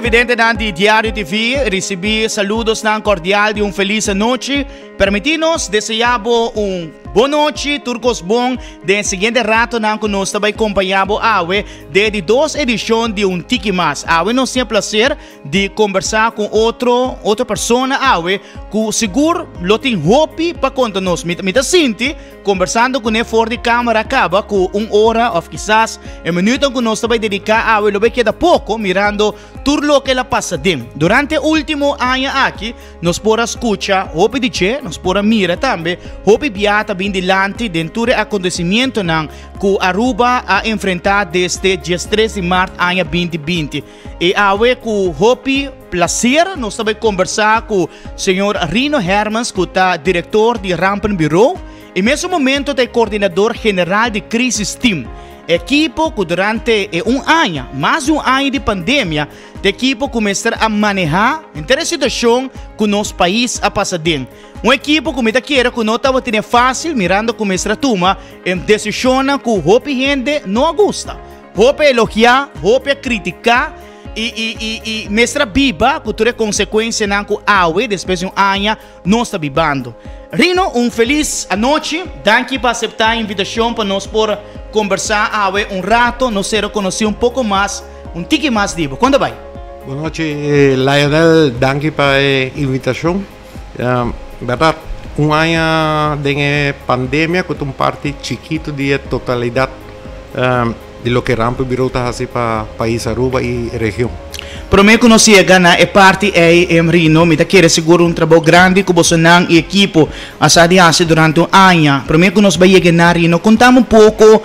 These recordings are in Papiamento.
Televidentenan di Diario TV, ricibi saludosnan cordial di un feliz anochi. Permiti nos desea bo un bon nochi, tur cos bon den e siguiente ratonan cu nos ta bay compaña bo awe den e di dos edicion di Un Tiki Mas. Awe nos tin e placer di combersa cu otro otro persona awe cu sigur lo tin hopi pa conta nos. Mi ta sinti Kombersando kuné for di kámara kaba ku un ora òf kisas e minutonan ku nos ta bai dediká awe lo bai keda poko mirando tur loke el a pasa den. Durante e último aña aki nos por a skucha hopi di dje, nos por a mira tambe hopi bia ta bin dilanti den tur e akontesimientonan ku Aruba a enfrentá desde diestres di mart aña 2020. I awe ku hopi placer nos ta bai kombersá ku señor Rino Hermans ku ta direktor di Rampenbureau i mesun momento ta e koordinador general di Crisis Team. Ekipo ku durante e un aña, mas di un aña di pandemia, ta ekipo ku mester a manehá henter e situashon ku nos pais a pasa den. Un ekipo ku mi ta kere ku no tabatin e fásil mirando ku mester a tuma e desishonnan ku hopi hende no a gusta. Hopi a elogiá, hopi a kritiká i i i i mester a biba ku tur e konsekuensianan ku awe despues di un aña nos ta bibando. Rino, un felis anochi. Danki pa aseptá e invitashon pa nos por kombersá awe un rato, nos ser konosí un poko mas, un tiki mas di bo. Kon ta bai? Bon nochi Lionel, danki pa e invitashon. Bèrdat, un aña den e pandemia ku ta un parti chikitu di e totalidat di loke Rampenbureau ta hasi pa pais Aruba i region. Promé ku nos yega na e parti ei, Rino, mi ta kere sigur un trabou grandi ku bosonan i ekipo a sa di hasi durante un aña. Promé ku nos bai yega na, Rino, kontami un poko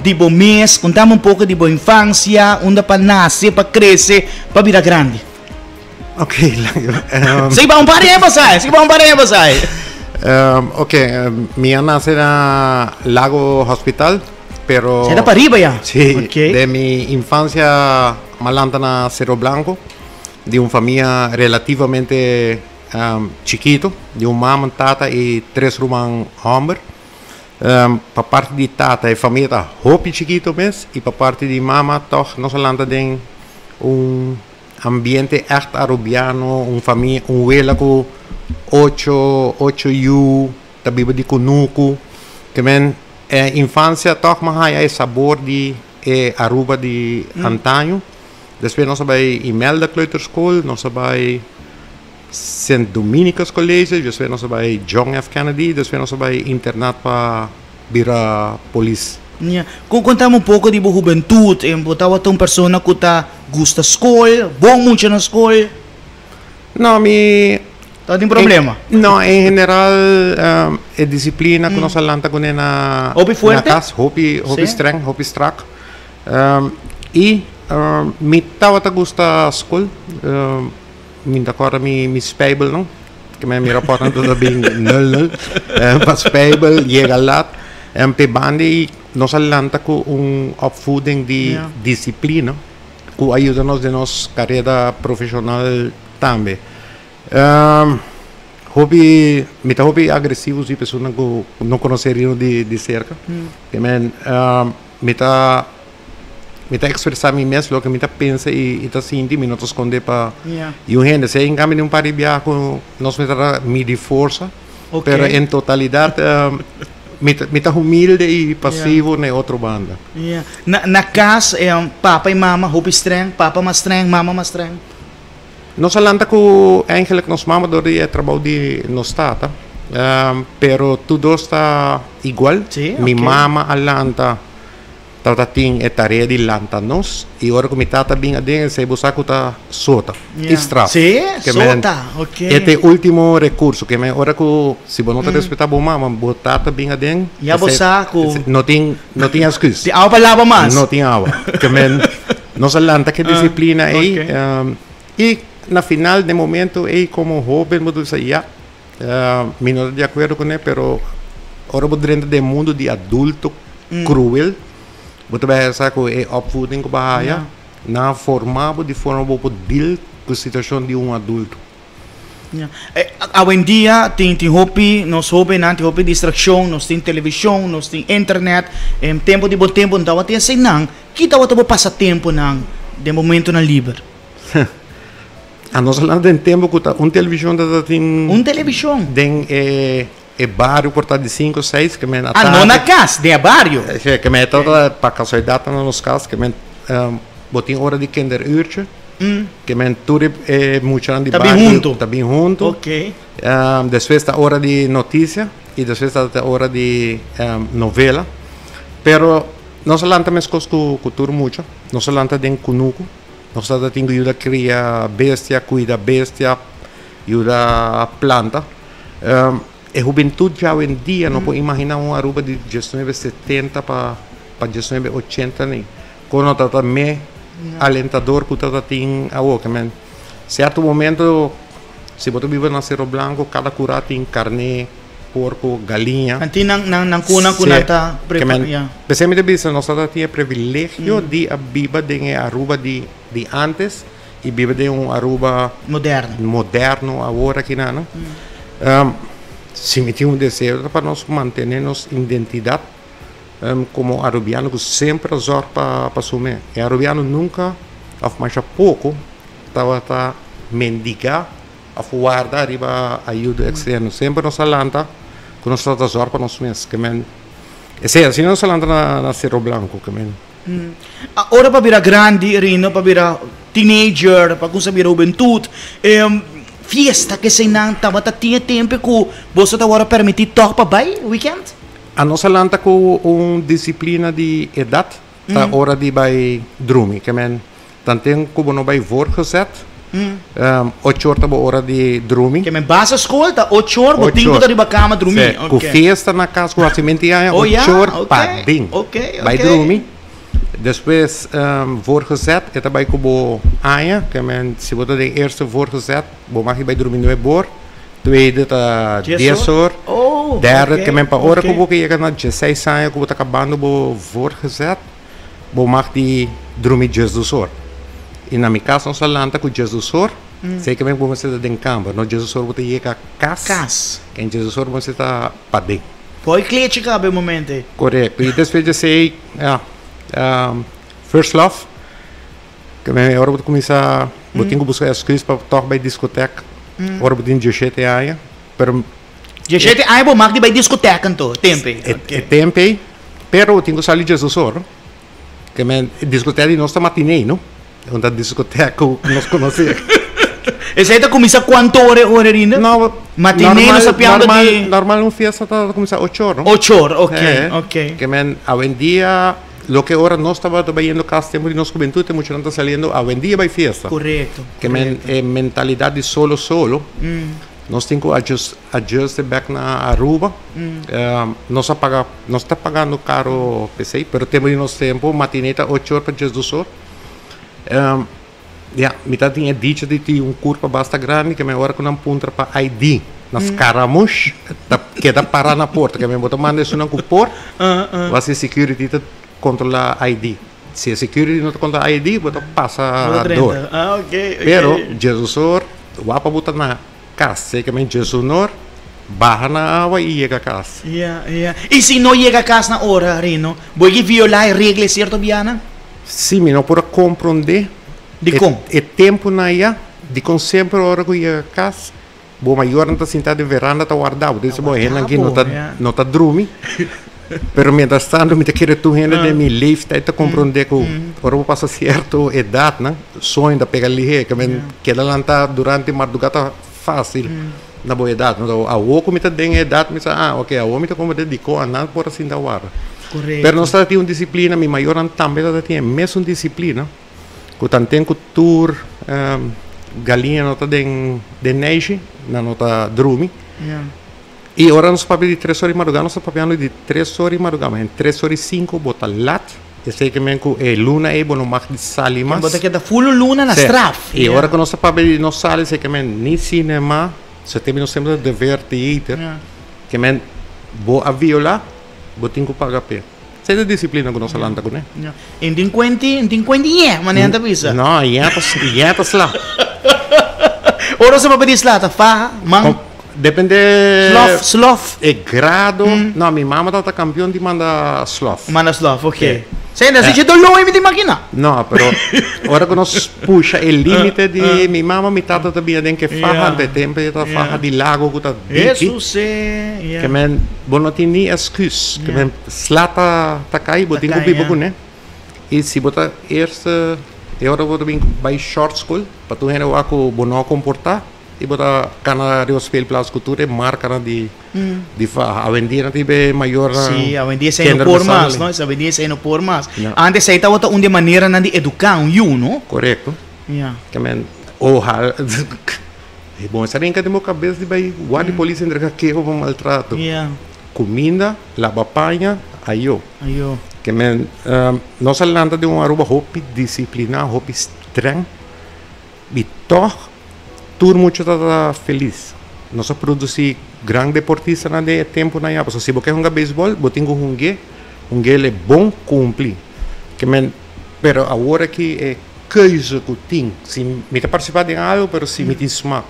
di bo mes, kontami un poko di bo infansia, unda pa nase, pa krese, pa bira grandi. Ok, Sigui pa un par di aña pasá, sigui pa un par di aña pasá. Ok, mi a nase na Lago Hospital, pero... Sa ta pariba ya? Sí, okay. De mi infancia m'a lanta na Cerro Blanco, di un famia relativamente chikito, di un mama, un tata y tres ruman homber. Pa parti di tata e famia ta hopi chikito mes y pa parti di mama toch nos a lanta den un Ambiente ègt Arubiano, un famia, un wela ku ocho, ocho yu ta biba di kunuku. Te men e infansia tòg m'a haña e sabor di e Aruba di antaño. Despues nos a bai Imelda Kleuterschool, nos a bai Sint Dominicus College, despues nos a bai John F. Kennedy, despues nos a bai internat pa bira polis. Ya. Kon kontami un poko di bo hubentut. Bo tabata un persona ku ta Gusta skol? Bon mucha na skol? No, mi. Tabatin problema? No, en general e disiplina ku nos a lanta kuné na. Hopi fuerte? Na kas, hopi, hopi streng, hopi strak. I mi tabata gusta skol. Mi ta kòrda mi mi spijbelnan, ke mi rapòrtnan ta bin nul nul. Pa spijbel yega lat. P'e banda ei nos a lanta ku un opvoeding di disiplina ku a yuda nos den nos karera profeshonal tambe. Hopi, mi ta hopi agresivo si personanan ku no konosé Rino di serka. Mi ta mi ta expresa mi mes loke mi ta pensa y ta sinti, mi no ta sconde pa un hende. Sea en cambio den un par di biaha cu nos mester a midi forsa, pero en totalidad mi ta mi ta humilde y pasivo na e otro banda. Na cas papa y mama hopi streng, papa mas streng, mama mas streng? Nos a lanta cu eigenlijk nos mama door di e trabou di nos tata, pero tur dos ta igual. Mi mama a lanta, tabata tin e tarea di lanta nos y ora cu mi tata bin aden esey bo sa cu ta sota y straf. E ta e ultimo recurso, ke men ora cu si bo no ta respeta bo mama, bo tata bin aden, no tin no tin excuus. Tin awa pa laba mas. No tin awa. Ke men. Nos a lanta ke disiplina ei i na final den momento ei komo hoben bo ta bisa ya mi no ta di akuerdo kuné pero ora bo drenta den mundu di adulto kruel bo ta bai sa ku e opvoeding ku bo a haya nan a forma bo di forma bo por deal ku situashon di un adulto. Awendia tin tin hopi nos hobennan tin hopi distraccion, nos tin television, nos tin internet, en tempo di bo tempo no tabatin eseinan, ki tabata bo pasatemponan den momentonan liber? Anos a lanta den tempo ku ta un televishon ta tin. Un televishon? Den e e bario por ta di sinku seis ke men a Ah, no na kas, den e bario? Si, ke men ta pa kasualidat ta na nos kas ke men bo tin ora di kinderuurtje ke men tur e muchanan di bario ta bin huntu. Ok. Despues ta ora di notisia i despues ta ora di novela. Pero nos a lanta meskos ku tur mucha, nos a lanta den kunuku. Nos tabata tin ku yuda kria bestia, kuida bestia, yuda planta. E hubentut djawendia no por imaginá un Aruba di diesnuebe setenta pa pa diesnuebe ochenta ni. Kon no tabata me alentador ku tabata tin awor. Ke men sierto momento si bo ta biba na Sero Blanco kada kurá tin karné. Porco, galiña. Nan tin nan nan nan cuna cu nan ta prepara ya. P'esei mi ta bisa nos ta tin e privilegio di a biba den e Aruba di di antes y biba den un Aruba Moderno. moderno awor aki nan. Si mi tin un deseo ta pa nos mantene nos identidad como Arubiano cu semper a zorg pa pa su mes. E Arubiano nunca of masha poco tabata mendiga. Of warda riba ayudo externo. Semper nos a lanta ku nos ta zòrg pa nos mes. Ke men esei asina nos a lanta na Cerro Blanco. Ke men. Ora pa bira grandi, Rino, pa bira teenager, pa kusa bira hubentut, fiesta keseinan tabata tin e tempu ku boso ta wòrdu permití tòg pa bai weekend? A nos a lanta ku un disiplina di edat, ta ora di bai drumi. Ke men Tanten ku bo no bai voorgezet, ocho or ta bo ora di drumi. Ke men basa skol ta ocho or, bo tin ku ta riba kama drumi. Sí, ku fiesta na kas ku hasimentu di aña, ocho or paden bai drumi. Despues voorgezet e ta bai ku bo aña, ke men si bo ta den eerste voorgezet bo mag di bai drumi nuebe or, tweede ta dies or, derde ke men pa ora ku bo ke yega na diesseis aña ku bo ta kabando bo voorgezet. Bo mag di drumi diesdos or. I na mi kas nos a lanta ku diesdos or. Sei ke men bo mester ta den kamber. No diesdos or bo ta yega kas. Kas. En diesdos or bo mester ta paden. Poi klechi kaba e momento ei. Korekto. I despues di esei, ya, first love. Ke men e ora bo ta kuminsá, bo tin ku buska èsküs pa tòg bai diskotek. Ora bo tin diesshete aña. Pero. Diesshete aña bo mag di bai diskotek anto, tempu ei. E tempu ei. Pero tin ku sali Jesus oro. Ke men diskotek di nos ta matinee, no? Un ta diskotek ku nos konosé. Esei ta kuminsá kuantu ora e ora ainda? No, Matinee nos ta piando di. Normal un fiesta ta kuminsá ocho or, no? Ocho or, ok, ok. Ke men awendia loke ora nos tabata bayendo kas tempu di nos hubentut e muchanan ta saliendo awendia bai fiesta. Korekto, Ke men e mentalidat di solo solo. Nos tin ku adjust adjust e bek na Aruba. Nos a paga nos ta pagando karo p'esei pero tempu di nos tempu matiné ta ocho or pa diesdos or. Ya mi ta tin e dicha di tin un kurpa basta grandi ke mi ora ku nan puntra pa ID na Scaramush ta keda para na porta ke mi bo ta manda esunnan ku por wak si security ta kontrola ID. Si e security no ta kontrola ID bo ta pasa dor. Pero diesdos or. Wapa bo ta na kas, seka men djeshunor, baha na awa i yega kas. Ya, ya. I si no yega kas na ora, Rino, bo e violá e regla e sierto bianan? Sí, mi no por a komprondé. Dikon? E tempunan ya, dikon semper ora ku yega kas, bo mayornan ta sintá den veranda ta warda bo. Ta bisa bo, hendenan aki no ta, no ta drumi. Pero mientras tanto mi ta kere tur hende den mi leeftijd ta comprende cu ora bo pasa cierto edadnan soño ta pega lihe ke men keda lanta durante marduga ta facil na bo edad. Awo cu mi ta den e edad mi sa ah ok awo mi ta comprende dicon anan por a sinta warda. Pero nos ta tin un disciplina mi mayornan tambe ta tin e mesun disciplina cu tanten cu tur galiña no ta den neishi nan no ta drumi. I ora nos papia di tres ora di madrugá, nos ta papiando di tres ora di madrugá, ma en tres ora i sinku bo ta lat, esei ke men ku e luna ei bo no mag di sali mas. Bo ta keda ful un luna na straf. I ora ku nos ta papia di no sali, esei ke men ni sinema, se te nos semper ta dever theater, ke men bo a violá, bo tin ku paga p'e. Esei ta disiplina ku nos a lanta kuné. I no tin kuenti, no tin kuenti ñe, manera nan ta bisa. No, ñe ta, ñe ta sla. Ora nos ta papia di sla, ta faha, man. Depende. Slof, slof. E grado. No, mi mama tabata campeon di manda slof. Manda slof, ok. Esei ta sinti doló mi ta imagina. No, pero ora ku nos pusha e límite di mi mama, mi tata ta bira den ke faha, anto e tempu e ta faha di lago ku ta diki. Hesus e, ya. Ke men bo no tin ni èsküs. Ke men sla ta ta kai, bo tin ku biba kuné. I si bo ta eerste e ora bo ta bin bai short school pa tur hende wak ku bo no a komportá i bo ta kana riba speelplaats ku tur e markanan di di faha. Awendia nan tin e mayornan Sí, awendia esei no por mas, no? Awendia esei no por mas. Antes esei tabata un di e maneranan di eduká un yu, no? Korekto. Ya. Ke men ohala e bon esei rinka den bo kabes di bai guardia di polis entrega keho pa maltrato. Ya. Kuminda, laba paña, ayo. Ayo. Ke men nos a lanta den un Aruba hopi disipliná, hopi streng. I tòg tur mucha tabata felis. Nos a produsí gran deportistanan den e tempunan ya, pasobra si bo ke hunga beisbòl, bo tin ku hung'é, hung'é bon kumpli. Ke men, pero awor aki e keuze ku tin, si mi ta partisipá den algu, pero si mi tin smak,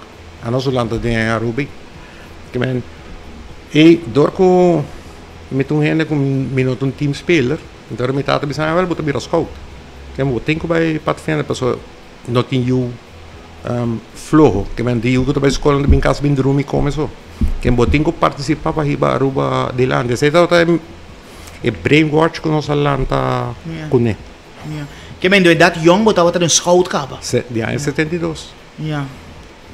anos lo lanta den Aruba. Ke men, i dor ku mi ta un hende ku mi no ta un teamspeler, entonces mi tata bisa mi, awel bo ta bira scout, ke men bo tin ku bai Padvinder pasobra. No tin yu floho. Ke men di yu ku ta bai skol nan ta bin kas bin drumi kome so. Ken bo tin ku partisipá pa hiba Aruba dilanti. Esei tabata e brainwash ku nos a lanta kuné. Ke men di edat yòn bo tabata den scout kaba? Si, di aña 72.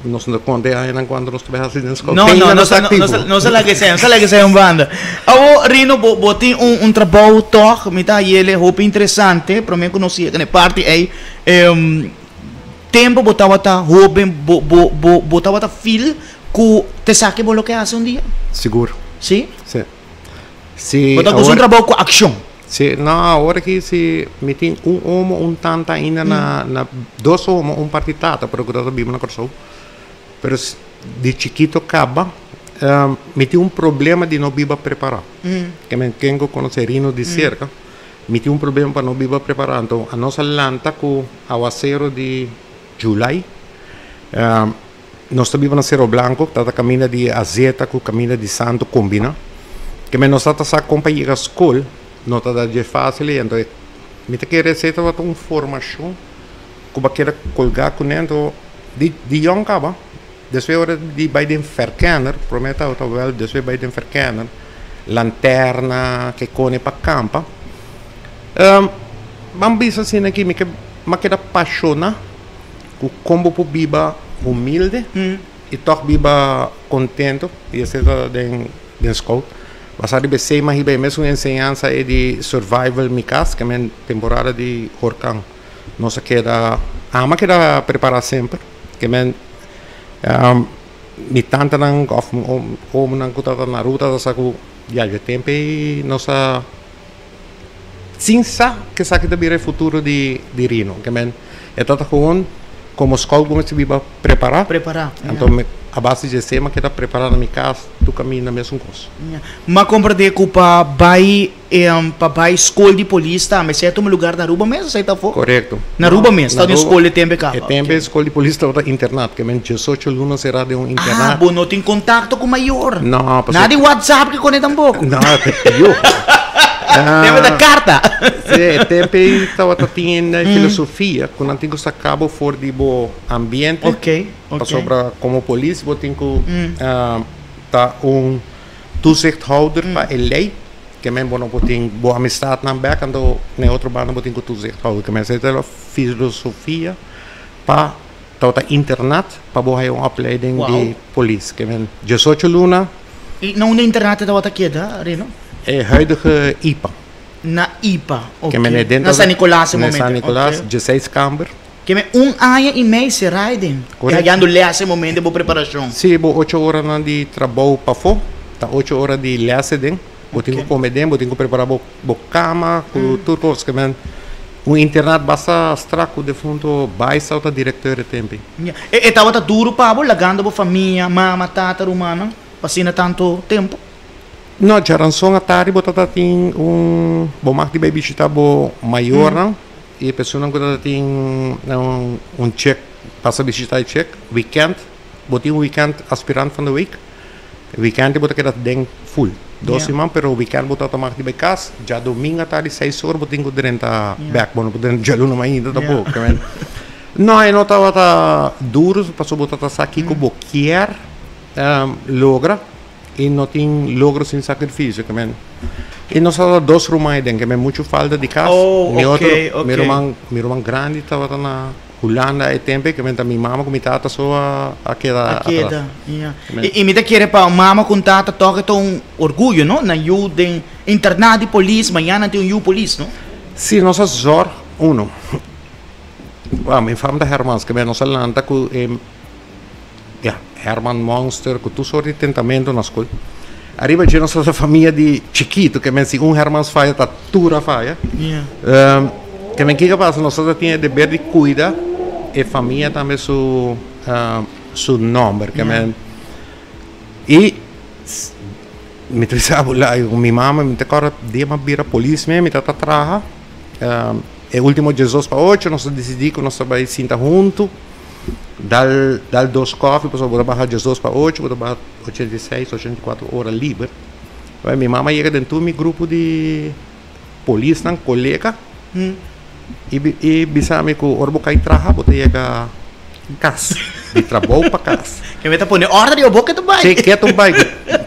Nos no ta konta e añanan kuantu nos ta bai hasi den scout. No, no, nos a laga esei, nos a laga esei un banda. Awor, Rino, bo bo tin un un trabou tòg, mi ta hay'el hopi interesante, promé ku nos yega na e parti ei. Tempu bo tabata hóben, bo bo bo bo tabata feel ku ta esaki bo lo ke hasi un dia? Sigur. Sí? Sí. Sí, Bo ta gusta un trabou ku akshon? Sí, no, awor aki si mi tin un omo, un tanta ainda na, na, dos omo, un parti tata, pero ku ta biba na Kòrsou. Pero di chikito kaba, mi tin un problema di no biba prepará. Ke men ken ku konosé Rino di serka, mi tin un problema pa no biba prepará. Anto anos a lanta ku awasero di Julai, nos ta biba na Sero Blanco, ta ta kaminda di azeta ku kaminda di santo kombiná. Ke men nos ta ta sa kon pa yega skol, no ta da dje fásil ei. Anto mi ta kere esei tabata un formashon ku bo a keda kolgá kuné. Anto di di yòn kaba, despues ora di bai den verkenner, promé tabata wèl, despues bai den verkenner, lanterna, ke kone pa kampa. Ban bisa asina aki mi ke mi a keda pashoná. Ku kon bo por biba humilde i tòg biba kontentu, i esei ta den den scout. Basá riba esei mi a hiba e mesun enseñansa ei di survival mi kas, ke men temporada di horkan nos a keda, ami a keda prepará semper, ke men mi tantanan òf mi omonan ku tabata na Aruba tabata sa ku ya dje tempu ei nos a. Sin sa ke esaki ta bira e futuro di di Rino. Ke men e ta ta gewoon komo scout bo mester biba prepará. Prepará, ya. Anto mi a base di esei mi a keda prepará na mi kas tur kaminda mesun kos. Ya. Mi a komprendé ku pa bai pa bai skol di polis tambe esei a tuma lugar na Aruba mes esei ta afó? Korekto. Na Aruba mes ta den skol e tempu e kaba. E tempu e skol di polis tabata internat. Ke men diesocho luna será den un internat. Ah, bo no tin kontakto ku mayor. No, pasobra. Nada di WhatsApp ke kone tampoko. No, te pió. Tempu ta karta. Sí, e tempu ei tabata tin e filosofia ku nan tin ku saka bo for di bo ambiente. Ok, ok. Pasobra komo polis bo tin ku ta un toezichthouder pa e lei. Ke men bo no por tin bo amistatnan bèk, anto na e otro banda bo tin ku toezichthouder. Ke men esei ta e filosofia pa tabata internat pa bo haya un opleiding di polis. Ke men diesocho luna. I na unda internat e tabata keda, Reno? E huidige IPA. Na IPA, ok. Ke men e den Na San Nicolas e momento. Na San Nicolas, dieseis kamber. Ke men un aña i mei será ei den. Korekto. I hayando lès e momento di bo preparashon. Si, bo ocho oranan di trabou pafó, ta ocho ora di lès e den. Bo tin ku kome den, bo tin ku prepará bo bo kama ku tur kos. Ke men un internat basta strak ku defunto Baisa ota direkteur e tempi. Ya. E e tabata duru pa bo lagando bo famia, mama, tata, rumannan pa asina tantu tempu? No, djaranson atardi bo tabata tin un bo mag di bai bishita bo mayornan i e personanan ku tabata tin un chek pasa bishita e chek. Wikènt, bo tin un wikènt aspirant van de week. Weekend bo ta keda den full. 2 siman, pero weekend bo ta mag di bai cas. Djadomingo atardi 6 or bo tin cu drenta bek. Bo no por drenta djaluna mainta tampoco. No, e no tabata duro pasobra bo ta sa kico bo kier logra y no tin logro sin sacrificio. Y nos tabata dos ruman aden, ke men mucho falta di cas. Mi otro, mi ruman grandi tabata na Hulanda e tempo ke men ta mi mama ku mi tata so a keda A keda, ya. I mi ta kere pa un mama ku un tata tok e ta un orguyo, no? Nan yu den internat di polis, mañana nan tin un yu polis, no? Si, nos a zorg uno. Wou, mi fam ta Hermans, ke men nos a lanta ku e, ya, Herman Monster, ku tur sort di tentamento na skol. Ariba dje nos ta famia di chikitu, ke men si un Hermans faya ta tur a faya. Ke men kiko a pasa, nos ta tin e deber di kuida e famia tambe su su nomber, ke men i mi ta bisa bo lai ku mi mama mi ta kòrda dia mi a bira polis mi mi tabata traha e ultimo 7:50 nos a disidí ku nos ta bai sinta huntu. Dal dal dos koffie pasobra bo ta baha 7:50 bo ta baha 86 84 ora liber. Bai mi mama yega den tur mi grupo di polisnan kolega i i bisa mi ku ora bo kai traha bo ta yega kas di trabou pa kas. Ke mi ta pone orde riba bo ke ta bai. Si ke ta bai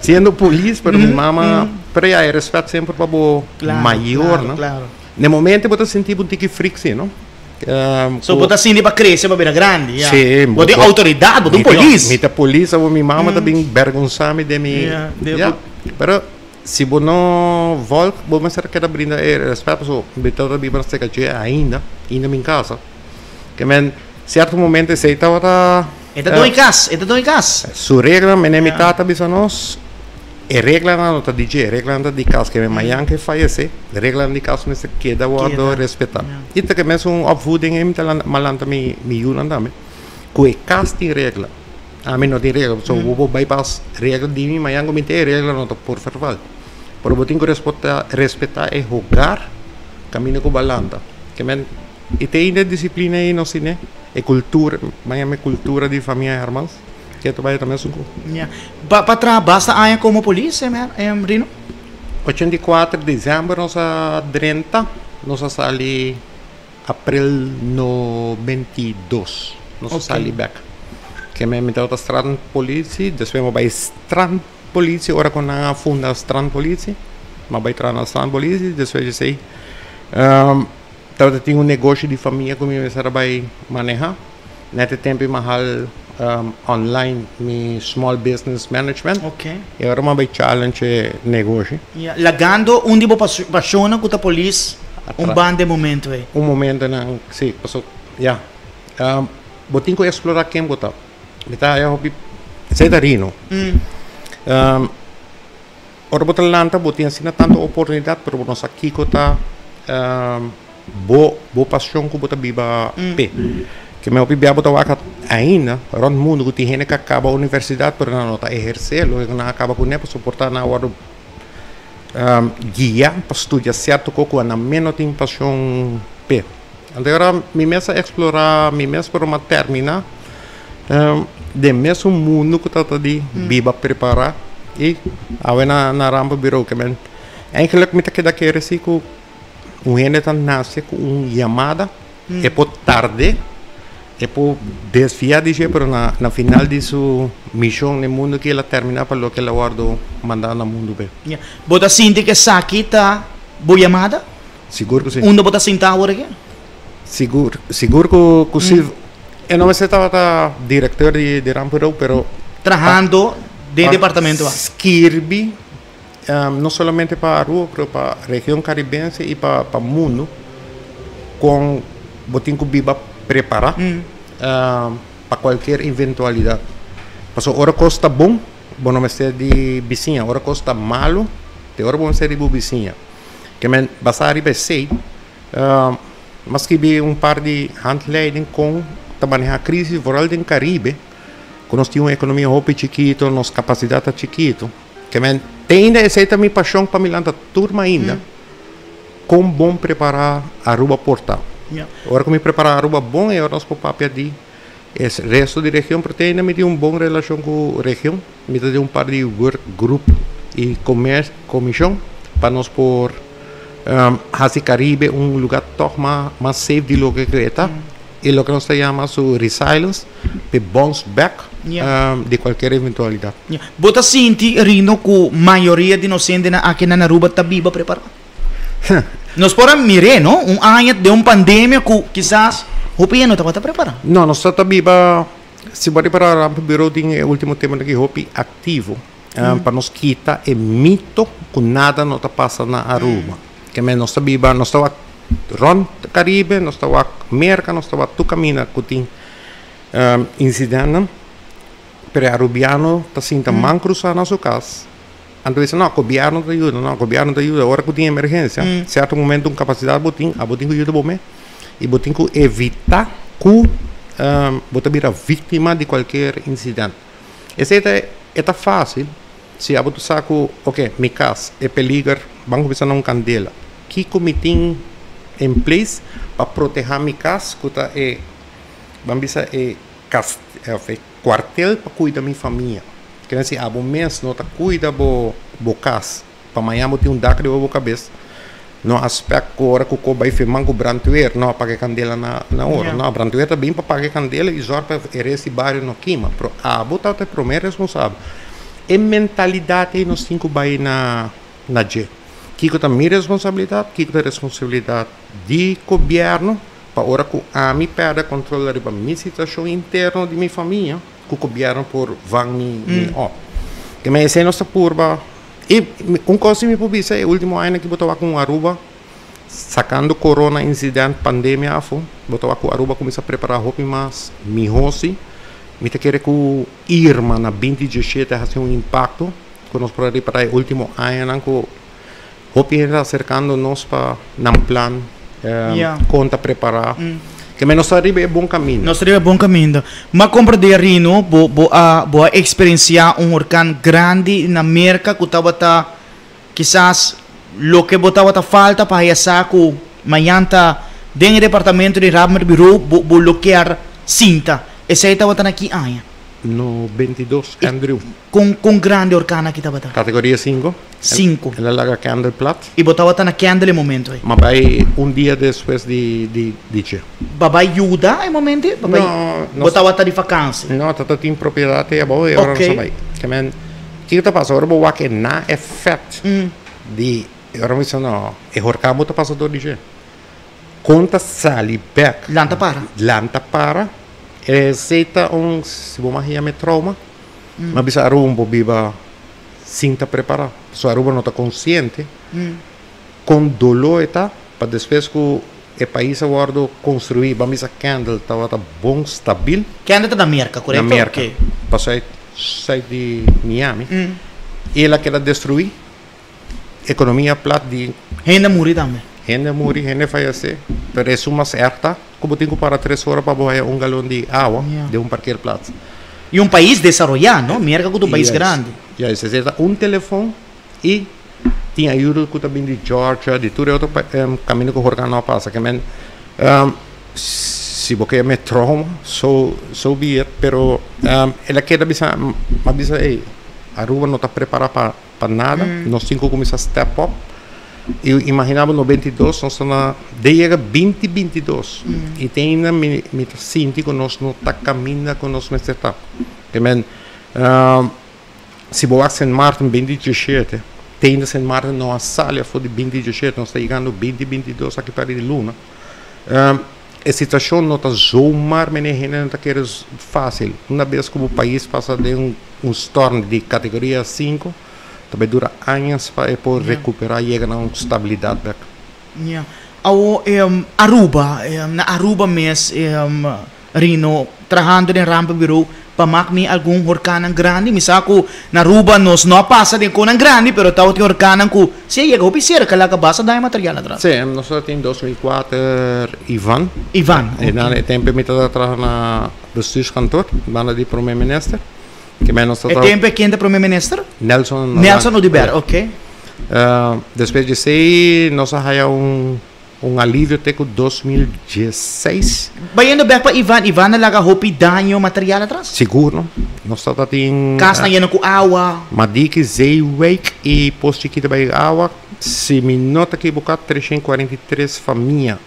siendo polis pero mi mama pero ya e respet semper pa bo mayornan. Na e momento bo ta sinti bo un tiki frik si no. So bo ta sinti pa crece pa bira grandi, ya. Sí, bo tin autoridad, bo ta un polis. Mi ta polis, abo mi mama ta bin bergonsa mi den mi, ya. Pero si bo no volg, bo mester keda brinda e respet, pasobra mi tabata biba na Stekachea ainda, ainda mi casa. Ke men cierto momento esey tabata. E ta doño cas, e ta doño cas. Su regla, mene mi tata bisa nos, e reglanan no ta di dje, e reglanan ta di cas, ke mañan ke fayece, e reglanan di cas mester keda wordo respeta. I ta ke mesun opvoeding ei mi ta lanta, mi a lanta mi mi yunan tambe, ku e cas tin regla, ami no tin regla, pasobra bo por bypass regla di mi, mañan ku mi tin e regla no ta por verval. Pero bo tin ku respeta respeta e hogar kaminda ku bo a lanta. Ke men i te ainda e disiplina ei nos tine, e kultura, mi a yama e kultura di famia Hermans. Ke ta bai ta mesun ku. Ya. Pa pa traha basta aña komo polis, Rino? 84 december nos a drenta, nos a sali april 92 nos a sali bek. Ke men mi tabata strand politie, despues mi a bai strand politie ora ku nan a funda strand politie, mi a bai traha na strand politie, despues di esei tabata tin un negoshi di famia ku mi mester a bai maneha. Net e tempo mi a hal online mi small business management. E ora mi a bai challenge e negoshi. Ya, lagando un di bo pasionnan cu ta polis un banda e momento ey. Un momentonan, si, paso, ya. Bo tin cu explora ken bo ta. Mi ta haya hopi, esey ta Rino. Ora bo ta lanta bo tin asina tanto oportunidad pero bo no sa kico ta bo bo pasion cu bo ta biba p'e. Ke men hopi bia bo ta wak ainda rond mundo cu tin hende cu a caba universidad pero nan no ta eherce loke cu nan a caba cune pasobra por ta nan a wordo guia pa studia cierto co cu nan mes no tin pasion p'e. Anto ora mi mes a explora mi mes pero mi a termina Den mesun mundu ku ta di biba prepará i awe na na rampenbureau ke men eigenlijk mi ta keda kere si ku un hende ta nase ku un yamada e por tarde e por desviá di dje pero na na final di su mishon den mundu aki el a terminá pa loke el a wòrdu mandá na mundu p'e. Bo ta sinti ku esaki ta bo yamada? Sigur ku si. Unda bo ta sinta awor aki? Sigur, sigur ku ku si. E no mester tabata directeur di di Rambureau, pero Trahando den pa departamento a. skirbi no solamente pa Aruba pero pa region Caribense y pa pa mundo con bo tin cu biba prepara pa cualkier eventualidad. Pasobra ora cos ta bon bo no mester di bisiña, ora cos ta malo te ora bo mester di bo bisiña. Ke men basa riba esey. M'a skibi un par di handleiding kon ta maneha crisis, vooral den Caribe, ku nos tin un ekonomia hopi chikito, nos kapasidat ta chikito. Ke men te ainda esei ta mi pashon pa mi lanta tur mainda, kon bon prepara Aruba por ta. Ora ku mi prepara Aruba bon e ora nos por papia di. E resto di region, pero te ainda mi tin un bon relacion cu region. Mi ta den un par di workgroep y comision pa nos por haci Caribe un lugar toch mas safe di loke cu e ta. Y loke nos ta yama su resilience, p'e bounce back di cualkier eventualidad. Bo ta sinti, Rino, cu mayoria di nos hendenan aki na Aruba ta biba prepara? Nos por a mir'é, no? Un aña den un pandemia cu kisas hopi hende no tabata prepara. No, nos ta biba, si bo a ripara Rampenbureau tin e ultimo temponan aki hopi activo pa nos kita e mito cu nada no ta pasa na Aruba. Keme nos ta biba, nos ta wak rond Caribe, nos ta wak Merca, nos ta wak tur caminda cu tin incidentnan, pero e Arubiano ta sinta man crusa na su cas. Anto bisa, no, gobierno ta yuda, no, gobierno ta yuda. Ora ku tin emergensia, sierto momento un kapasidat bo tin, abo tin ku yuda bo mes. I bo tin ku evitá ku bo ta bira víktima di kualkier insident. Esei ta e ta fásil si abo ta sa ku, oke, mi kas, e peliger, ban kuminsá na un kandela. Kiko mi tin en place pa protehá mi kas ku ta e, ban bisa e kas, òf e kuartel pa kuida mi famia. Kende si abo mes no ta kuida bo bo kas pa mañan bo tin un dak riba bo kabes no a spek ku ora ku ko bai firman ku brandweer no a paga e kandela na na ora no brandweer ta bin pa paga e kandela i zòrg pa e rest di bario no kima pero abo ta e prome responsabel e mentalidat ei nos tin ku bai na na dje kiko ta mi responsabilidat kiko ta e responsabilidat di gobièrnu pa ora ku ami pèrdè kontrol riba mi situashon interno di mi famia. Ku gobièrnu por van mi mi op. Ke men esei nos ta purba i un kos si mi por bisa e último añanan ki bo ta wak ku Aruba sakando corona incident pandemia afo bo ta wak ku Aruba kuminsá prepará hopi mas mihó si. Mi ta kere ku Irma na binti diesshete a hasi un impakto ku nos por a ripará e último añanan ku Hopi hende ta aserkando nos pa nan plan kon ta prepará. Ke men nos ta riba e bon kaminda. Nos ta riba e bon kaminda. M'a komprendé Rino, bo bo a bo a eksperensiá un orkan grandi na Merka ku tabata kisas loke bo tabata falta pa haya sa ku mañan ta den e departamento di Rampenbureau bo bo lo kier sinta. Esei tabata na ki aña? 92, Andrew. Kon kon grandi orkan aki tabata? Kategoria sinku. Sinku. El a laga Kendall plat. I bo tabata na Kendall e momento ei? M'a bai un dia despues di di di dje. Bo bai yuda e momento ei? Bo bai No, bo tabata di vakansi? No, tata tin propiedat ei abou i ora nos a bai. Ke men, kiko ta pasa ora bo wak e na efèkt di ora bo bisa no, e horkan bo ta pasa dor di dje. Kon ta sali bek. Lanta para. Lanta para. Esei ta un, si bo mag yama e trauma. M'a bisa Aruba un por biba sin ta prepara. Pasobra Aruba no ta konsiente kon doló e ta pa despues ku e pais a wòrdu konstruí. Ban bisa Kendall tabata bon stabil. Kendall ta na Merka, korekto? Na Merka, pa sùit sùit di Miami. I el a keda destruí. Ekonomia plat di. Hende a muri tambe. Hende a muri, hende a fayesé. Pero esun mas èrg ta ku bo tin ku para tres ora pa bo haya un galon di awa den un parkeerplaats. I un pais desaroyá, no? Merka ku ta un pais grandi. Juist, esei ta un telefon i tin ayuda ku ta bin di Georgia, di tur e otro kaminda ku horkan no a pasa. Ke men si bo ke me trauma, so so be it, pero el a keda bisa, a bisa ey, Aruba no ta prepara pa. Pa nada, nos tin ku kuminsá step up. I imaginá bo 92 nos ta na den yega 2022 i te ainda mi mi ta sinti ku nos no ta kaminda ku nos mester ta. Te men si bo wak Sint Maarten 2017 te ainda Sint Maarten no a sali afó di 2017 nos ta yegando 2022 aki par di luna. E situashon no ta zomaar mene hendenan ta kere fásil. Una bes ku bo pais pasa den un storm di kategoria sinku, ta bai dura añas pa e por rekuperá yega na un stabilidat bèk. Ya. Awo Aruba, na Aruba mes Rino, trahando den Rampenbureau pa mak mi algun horkannan grandi. Mi sa ku na Aruba nos no a pasa den konan grandi, pero tabatin horkannan ku si a yega hopi serka laga basta daña material atras. Sí, nos tabatin 2004 Ivan. Ivan, ok. Na e tempu mi tabata traha na Bestuurskantoor, banda di Prome Minister. Ke men nos tabata. E tempu e ken ta Prome Minister? Nelson. Nelson Oduber, ok. Despues di esei nos a haya un. Un alivio te ku 2016. Bayendo bek pa Ivan, Ivan a laga hopi daño material atras? Sigur no. Nos tabata tin. Kasnan yena ku awa. Madiki, Zeewijk i Pos Chikito bai awa. Si mi no ta kiboká 343 famia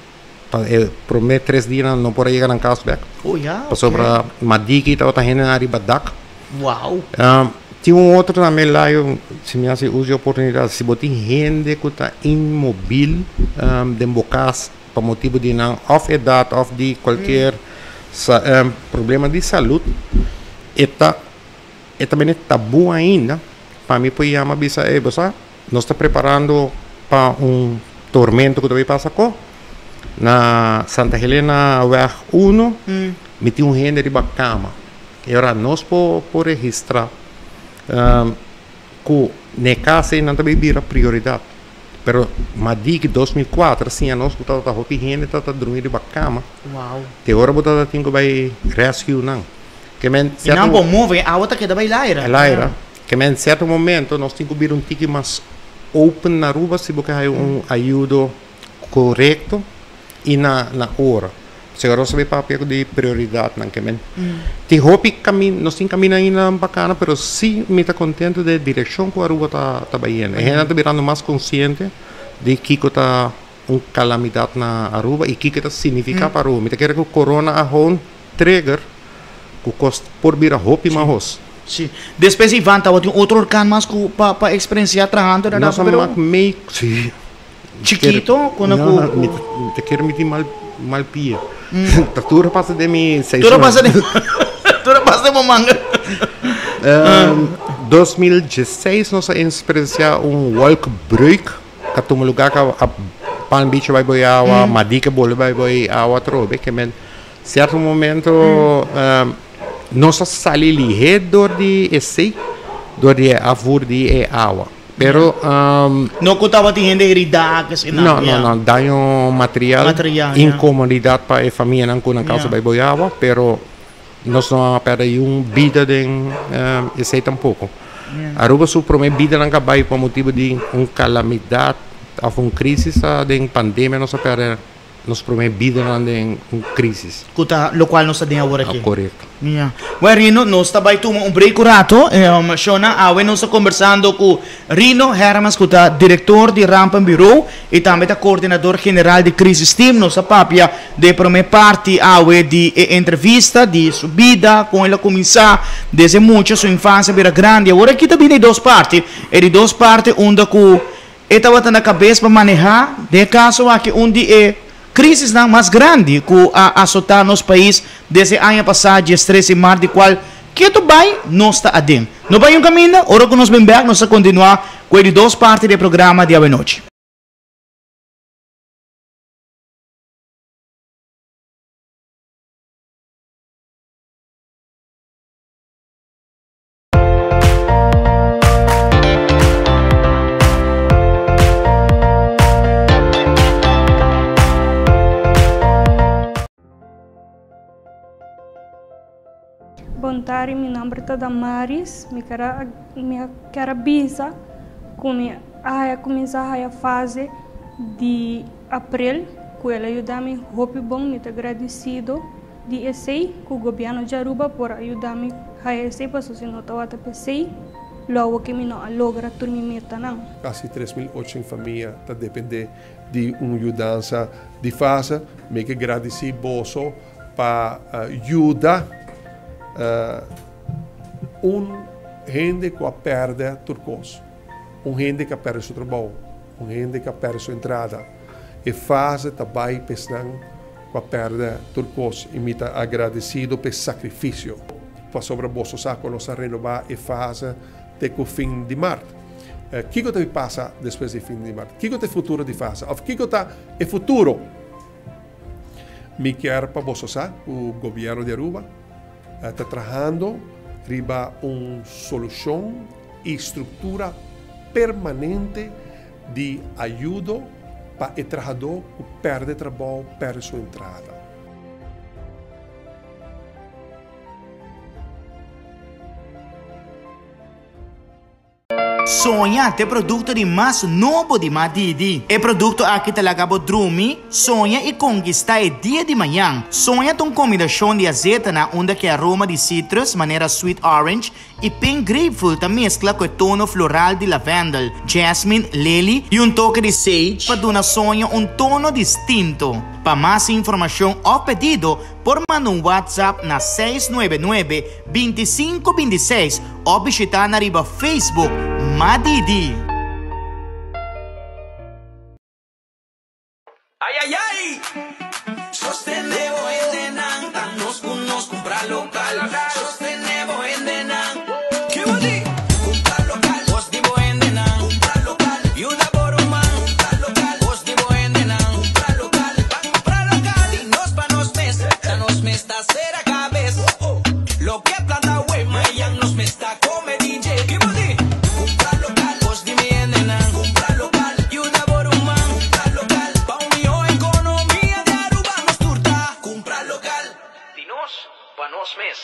pa e promé tres dianan no por a yega nan kas bek. Oh ya, oke. Pasobra Madiki tabata hendenan riba dak. Wow. Tin un otro tambe Layo, si mi hasi uso di oportunidat, si bo tin hende ku ta inmobil den bo kas pa motibu di nan òf edat òf di kualkier problema di salud, e ta e ta bini tabú ainda pa mi por yama bisa ey bo sa nos ta preparando pa un tormento ku ta bay pasa ako na Santa Helena weg uno mi tin un hende riba kama. E ora nos por por registra cu n'e cas ey nan ta bay bira prioridad. Pero Madiki 2004 a siña nos cu tabata hopi hende tabata drumi riba cama. Wow. Te ora bo tabata tin cu bay rescue nan. Ke men Y nan por move, e awa ta keda bay laira. E laira. Ke men cierto momento nos tin cu bira un tiki mas open na Aruba si bo ke haya un ayudo corecto y na na ora. Señor nos sabi papia di prioridadnan ke men tin hopi kamin nos tin kaminda ainda bacana pero si mi ta contento de direccion ku Aruba ta ta bayendo. E hendenan ta birando mas consciente di kiko ta un calamidad na Aruba y kiko ta significa pa Aruba. Mi ta kere ku corona a hou un trigger ku kos por bira hopi mahos. Si. Despues Ivan tabatin otro orkan mas ku pa pa experiencia trahando na Nos a mak mei si. Chikito ku na ku. Mi ta kere mi tin mal mal pia. Ta tur a pasa den mi seis Tur a pasa den tur a pasa den bo manga. 2016 nos a experiencia un wolkbreuk a tuma lugar ka a Palm Beach a bai boi awa, Madika bolbe bai boi awa atrobe ke men cierto momento nos a sali lihe dor di esey dor di e afvoer di e awa. Pero No ku tabatin hende heridá ke esei nan. No, no, no. Daño material, Material, ya. inkomodidat pa e famianan ku nan kasa bai Boyawa, pero nos no a pèrdè niun bida den esei tampoko. Aruba su promé bidanan ku a bai pa motibu di un kalamidat òf un krísis ta den pandemia nos a pèrdè Nos prome bidanan den un crisis. Cu ta locual nos ta den awor aki. Correcto. Ya. Bueno Rino, nos ta bay tuma un break un rato. Shona, awe nos ta conversando cu Rino Hermans cu ta director di Rampenbureau y tambe ta coordinador general di Crisis Team. Nos a papia den e prome parti awe di e entrevista di su bida, con el a cuminsa desde mucha, su infancia bira grandi. Awor aki ta bini e dos parti. E di dos parti unda cu E tabata na kabes pa manehá den e kaso aki un di e krisisnan mas grandi ku a asotá nos pais desde aña pasá diestres di mart di kual ketu bai nos ta aden. No bai un kaminda, ora ku nos bin bèk nos ta kontinuá ku e di dos parti di e programa di awenochi. Bon tardi, mi nomber ta Damaris. Mi ker a mi a ker a bisa ku mi a haya kuminsá haya fase di aprel ku el a yuda mi hopi bon. Mi ta gradisido. Di esei ku gobièrnu di Aruba por a yuda mi haya esei pasobra si no tabata p'esei lo awoke mi no a logra tur mi metanan. Kasi 3800 famia ta dependé di un yudansa di fase. Mi ke gradisí boso pa yuda un hende ku a pèrdè tur kos, un hende ku a pèrdè su trabou, un hende ku a pèrdè su entrada. E fase ta bai pa esnan. Ku a pèrdè tur kos i mi ta agradesido p'e sakrifisio. Pasobra boso sa ku nos a renobá e fase te ku fin di mart. Kiko ta pasa despues di fin di mart? Kiko ta e futuro di fase? Òf kiko ta e futuro? Mi kier pa boso sa ku gobièrnu di Aruba ta trahando riba un solushon i struktura permanente di ayudo pa e trahadó ku pèrdè trabou, pèrdè su entrada. Soña ta e produkto di mas nobo di Madidi. E produkto aki ta laga bo drumi, soña i konkistá e dia di mañan. Soña ta un kombinashon di azetanan unda ku e aroma di citrus manera sweet orange i pink grapefruit ta meskla ku e tono floral di lavendel, jasmine, lily i un toke di sage pa duna soña un tono distinto. Pa mas informashon òf pedido por manda un WhatsApp na 699 25 26 òf bishitá na riba Facebook Madidi. Ay ay ay! Sostené bo hendenan, ta nos ku nos kumpra lokal. Sostené bo hendenan. Ki bo di? Kumpra lokal. Bos di bo hendenan. Kumpra lokal. Yuda bo ruman. Kumpra lokal. Bos di bo hendenan. Kumpra lokal. Ban kumpra lokal. Di nos pa nos mes. Ta nos mes ta sera kabes. Loke planta awe, mayan nos mes ta come DJ. Ki bo di? Cumpra local. Bos di mi hendenan. Cumpra local. Yuda bo ruman. Cumpra local. Pa un mihó economia di Aruba nos tur ta cumpra local. Di nos pa nos mes.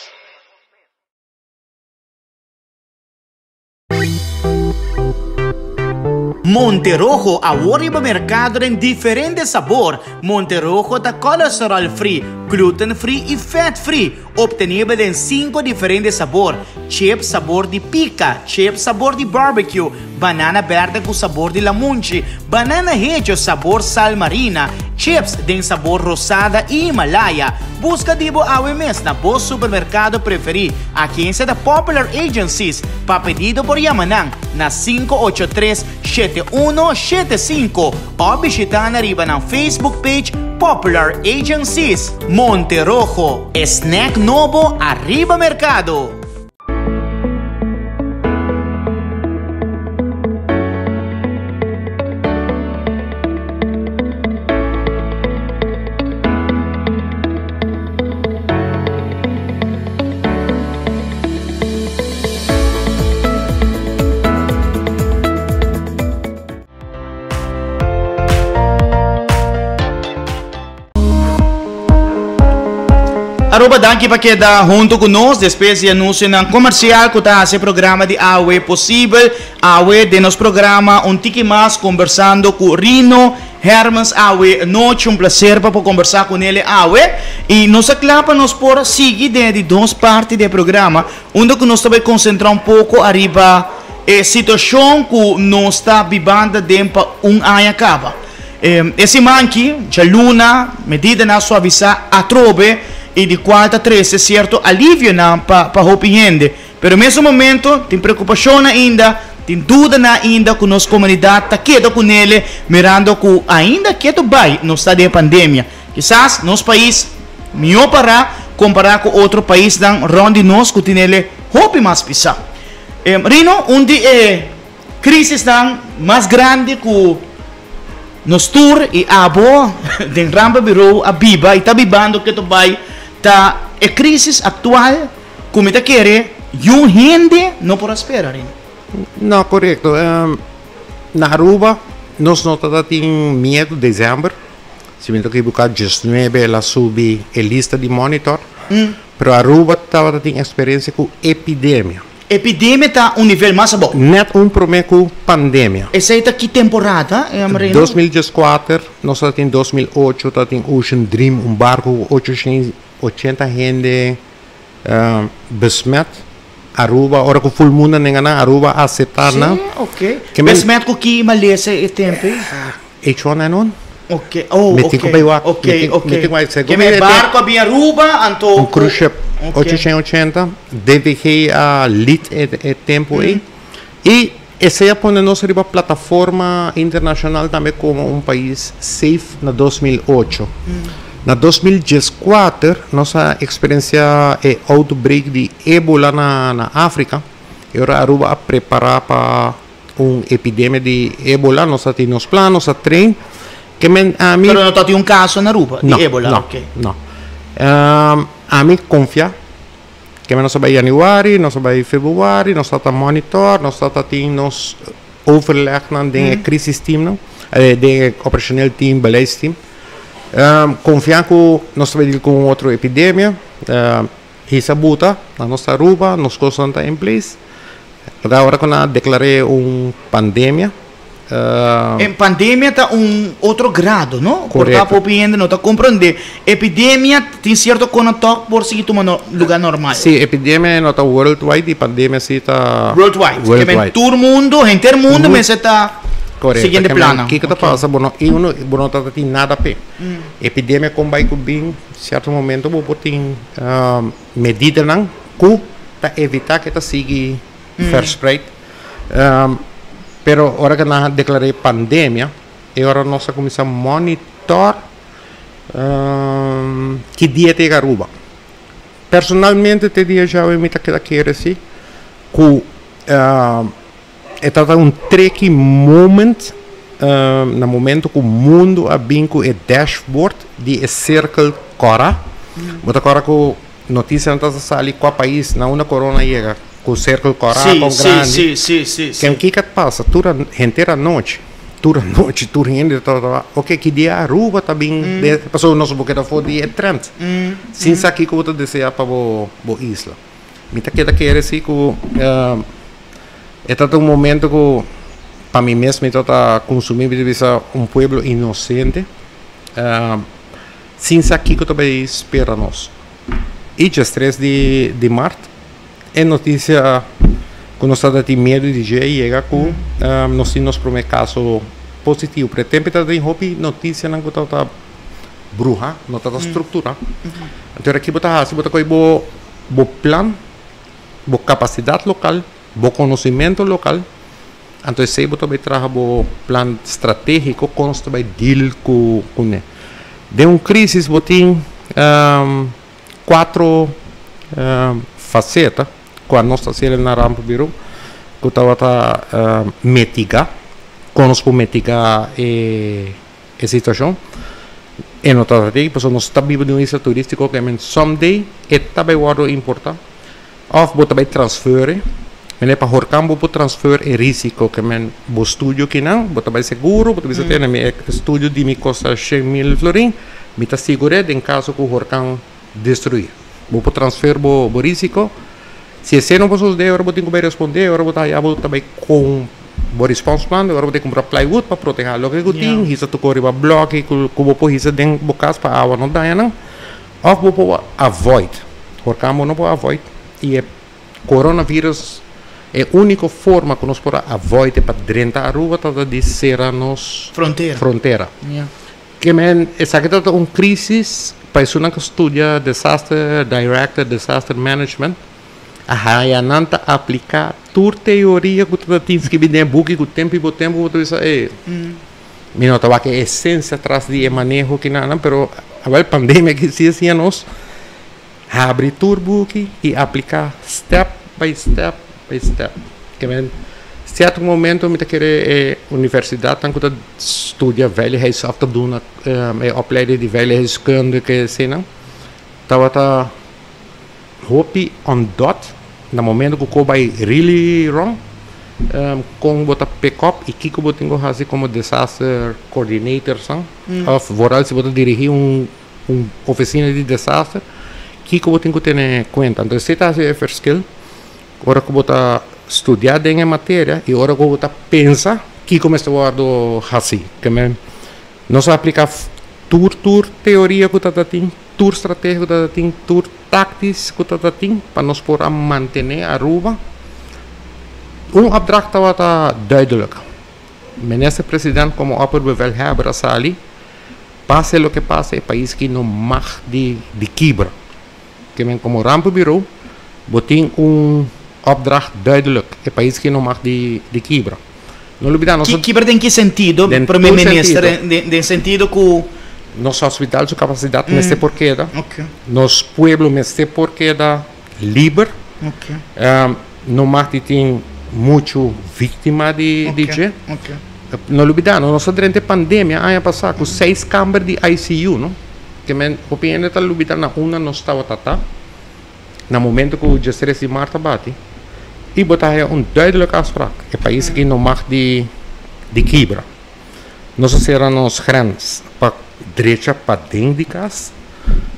Monte Rojo awor riba mercado den diferente sabor. Monte Rojo ta cholesterol free, gluten free y fat free. Obtenibel den cinco diferente sabor, chip sabor di pica, chip sabor di barbecue, banana berde cu sabor di lamunchi, banana hecho sabor sal marina, chips den sabor rosada y Himalaya. Busca di bo awe mes na bo supermercado preferi. Agencia ta Popular Agencies. Pa pedido por yama nan na 583 7175 of bishita nan riba nan Facebook page Popular Agencies. Monte Rojo, e snack nobo ariba mercado. Aruba danki pa keda hunto ku nos despues di anunsionan komersial ku ta hasi e programa di awe posibel. Awe den nos programa un tiki mas kombersando ku Rino Hermans awe nochi. Un plaser pa por kombersá ku nele awe i nos a kla pa nos por sigui den e di dos parti di e programa unda ku nos ta bai konsentrá un poko ariba e situashon ku nos ta bibando aden pa un aña kaba. E siman aki, djaluna, medidanan a suavisá atrobe i di kual ta trese sierto alivionan pa hopi hende. Pero mesun momento tin preokupashon ainda, tin dudanan ainda ku nos komunidat ta keda ku nele mirando ku ainda ketu bai nos ta den e pandemia. Kisas nos pais mihó pará kompará ku otro paisnan rònt di nos ku tin nele hopi mas pisá. Rino, un di e krisisnan mas grandi ku nos tur i abo den Rampa Bureau a biba i ta bibando ketu bai ta e krisis aktual Ku mi ta kere yun hende no por a spera, Rino. No, korekto. Na Aruba nos no tabata tin miedu desember. Si mi ta ekiboká diesnuebe el a subi e lista di monitor. Pero Aruba tabata tin eksperensia ku epidemia. Epidemia ta un nivel mas abou. Nèt un promé ku pandemia. Esei ta ki temporada, Rino? 2014, nos tabata tin 2008, tabatin Ocean Dream, un barku ku 880 hende. Besmet Aruba ora ku full mundo a nenga nan Aruba a asepta nan. Sí, ok. Besmet ku ki malesa e tempu ei? H1N1. Ok, oh, Mi tin ok. ku bai wak. Ok, Mi tin, ok. mi tin ku bai. Ke men e barko a bin Aruba anto Un cruise ship Ok. 880 DVG a lead e e tempu ei. I esei a pone nos riba plataforma internashonal tambe komo un pais safe na 2008. Na 2014 nos a eksperensiá e outbreak di Ebola na na Afrika. E ora Aruba a prepará pa un epidemia di Ebola. Nos a tin nos plan, nos a train. Ke men ami. Pero no ta tin un kaso na Aruba di No, Ebola? no, Oké. no. Ami konfia. Keme nos a bai januari, nos a bai februari, nos ta monitor, nos ta tin nos overlegnan den e crisisteamnan, den e operationeel team, beleidsteam. Confia cu nos ta bai deal cu un otro epidemia, hisa buta na nos Aruba, nos cosnan ta in place. Ora ku nan a deklar'é un pandemia. E pandemia ta un otro grado, no? Korekto. Por ta hopi hende no ta komprondé. Epidemia tin sierto kona tòg por sigui tuma lugá normal. Sí, epidemia no ta worldwide i pandemia sí ta Worldwide. Worldwide. Ke men tur mundu, henter mundu mester ta siguiendo e plannan. Korekto. Kiko ta pasa? Bo no, i uno, bo no ta tin nada p'e. Epidemia kon bai ku bin, sierto momento bo por tin medidanan ku ta evitá ku e ta sigui verspreid. Pero ora ku nan a deklará e pandemia, e ora nos a kuminsá monitor ki dia ta yega Aruba. Personalmente te dia djawe mi ta keda kere si ku e tabata un tricky moment na momento ku mundu a bin ku e dashboard di e sirkel kòrá. Bo ta kòrda ku notisianan ta sali kua pais na unda corona yega ku sirkel kòrá kon grandi. Ken kiko a pasa tur henter anochi tur anochi tur hende tabata oke ki dia Aruba ta bin pasobra nos bo keda for di e trend sin sa kiko bo ta desea pa bo isla. Mi ta keda kere si ku e ta ta un momento ku pa mi mes mi ta ta kunsumí mi ta bisa un pueblo inosente sin sa kiko ta bai spera nos. I djestres di di mart e notisia ku nos tabata tin miedu di dje a yega ku nos tin nos promé kaso positivo. Pero e tempu e tabata tin hopi notisianan ku tabata bruha, no tabata strukturá. Anto ora ki bo ta hasi bo ta kohe bo bo plan, bo kapasidat lokal, bo konosementu lokal, anto esei bo ta bai traha bo plan stratégiko kon nos ta bai deal ku kuné. Den un krísis bo tin kuatro faseta ku anos ta hasiel na Rampenbureau ku tabata mitiga, kon nos por mitiga e. E situacion e no ta así pasobra nos ta biba den un isla turistico ke men someday e ta bay wordo importa of bo ta bay transfer e mene pa horcan bo por transfer e risico ke men bo studio kinan bo ta bay seguro bo ta bisa tene mi e studio di mi costa shen mil florin mi ta sigure den caso cu horcan destrui bo por transfer bo risico si esey no por sosode ora bo tin cu bay responde ora bo ta haya bo ta bay con Bo response plan ora bo ta kumpra plywood pa protehá loke ku tin, hisa tokó riba blòki ku bo por hisa den bo kas pa awa no daña nan, òf bo por avoid. Horkan bo no por avoid i e coronavirus e úniko forma ku nos por a avoid e pa drenta Aruba tabata di sera nos frontera. Ke men esaki tabata un krísis pa esunnan ku studia disaster director, disaster management. A haya nan ta apliká tur teoria ku ta tin skibí den e buki ku tempu i bo tempu bo ta bisa e mi no ta wak e esensia tras di e maneho kinanan pero awel pandemia ki si a siña nos habri tur buki i apliká step by step by step. Ke men sierto momento mi ta kere e universidatnan ku ta studia veiligheids òf ta duna e opleiding di veiligheidskunde ke eseinan tabata Hopi on dot na momento ku ko bai really wrong kon bo ta pick up i kiko bo tin ku hasi komo disaster coordinator san of vooral si bo ta dirigi un un ofisina di disaster kiko bo tin ku tene kuenta entonces esei ta hasi e verschil ora ku bo ta studia den e materia i ora ku bo ta pensa kiko mester wòrdu hasi ke men nos a aplika tur tur teoria ku ta ta tin. Tur strategia ku ta tin, tur taktis ku ta tin pa nos por a mantené Aruba. Un opdracht tabata duidelijk. Minister President komo opperbevelhebber a sali, pase loke pase e pais aki no mag di di kibra. Ke men komo rampenbureau bo tin un opdracht duidelijk, e pais aki no mag di di kibra. No lubida nos. Kibra den ki sentido, Den Prome tur Minister? sentido. Den sentido ku. Nos hospital su kapasidat mester por keda. Nos pueblo mester por keda liber. No mag di tin muchu víktima di dje. No lubida nos a drenta e pandemia aña pasá ku seis kamber di ICU no. Ke men hopi hende ta lubida na unda nos tabata ta. Na momento ku djestres di mart a bati i bo ta haya un duidelijk afspraak, e pais aki no mag di di kibra. Nos a sera nos grens pa drecha paden di kas.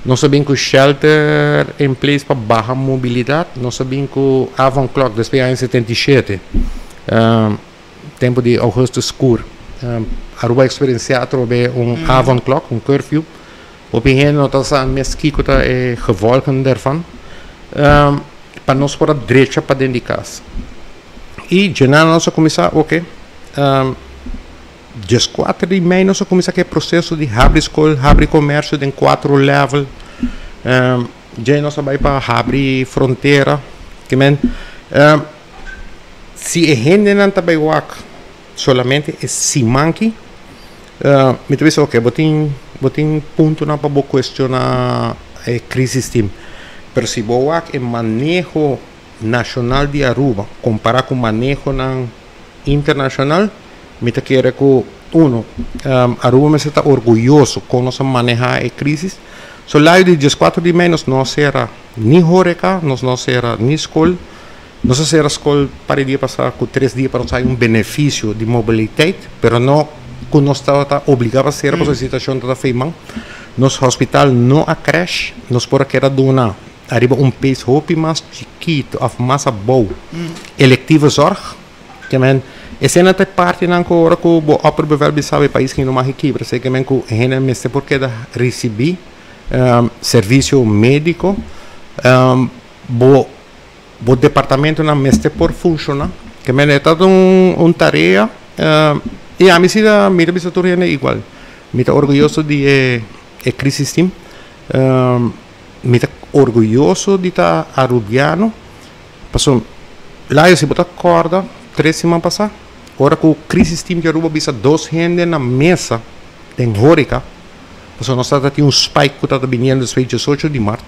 Nos a bin ku shelter in place pa baha mobilidat. Nos a bin ku avondklok despues aña 77. Tempu di Augustus Skur. Aruba a eksperensiá atrobe un avondklok, un curfew. Hopi hende no ta sa mes kiko ta e gevolgen dervan. Pa nos por a drecha paden di kas. I djenan nos a kuminsá, oke, 14 di mei nos a kuminsá ku e proseso di habri skol, habri komersio den kuatro level. Dje nos a bai pa habri frontera. Ke men, si e hendenan ta bai wak solamente e siman aki, mi ta bisa oke, bo tin bo tin puntonan pa bo kuestioná e crisis team. Pero si bo wak e maneho nashonal di Aruba kompará ku manehonan internashonal, mi ta kere ku, uno, Aruba mester ta orguyoso kon nos a manehá e krísis. So layo di 14 di mei nos no a sera ni horeka, nos no a sera ni skol. Nos a sera skol par di dia pasá ku 3 dia pa nos haña un benefisio di mobilitet, pero no ku nos tabata obligá pa sera pasobra e situashon tabata fei man. Nos hospital no a crash, nos por a keda duna ariba un pace hopi mas chikitu òf mas abou electieve zorg. Ke men esei ta e partinan ku ora ku bo opperbevel bisa e pais no mag kibra, esei ke men ku hende mester por keda risibí servisio médiko, bo departamentonan mester por funshoná. Ke men e ta un tarea i ami si ta mi ta bisa tur hende igual. Mi ta orguyoso di e crisis team. Mi ta orguyoso di ta arubiano. Pasobra layo si bo ta kòrda 3 siman pasá, ora ku crisis team di Aruba bisa dos hende na mesa den horeca, pasobra nos tabata tin un spike ku tabata biniendo despues 18 di mart.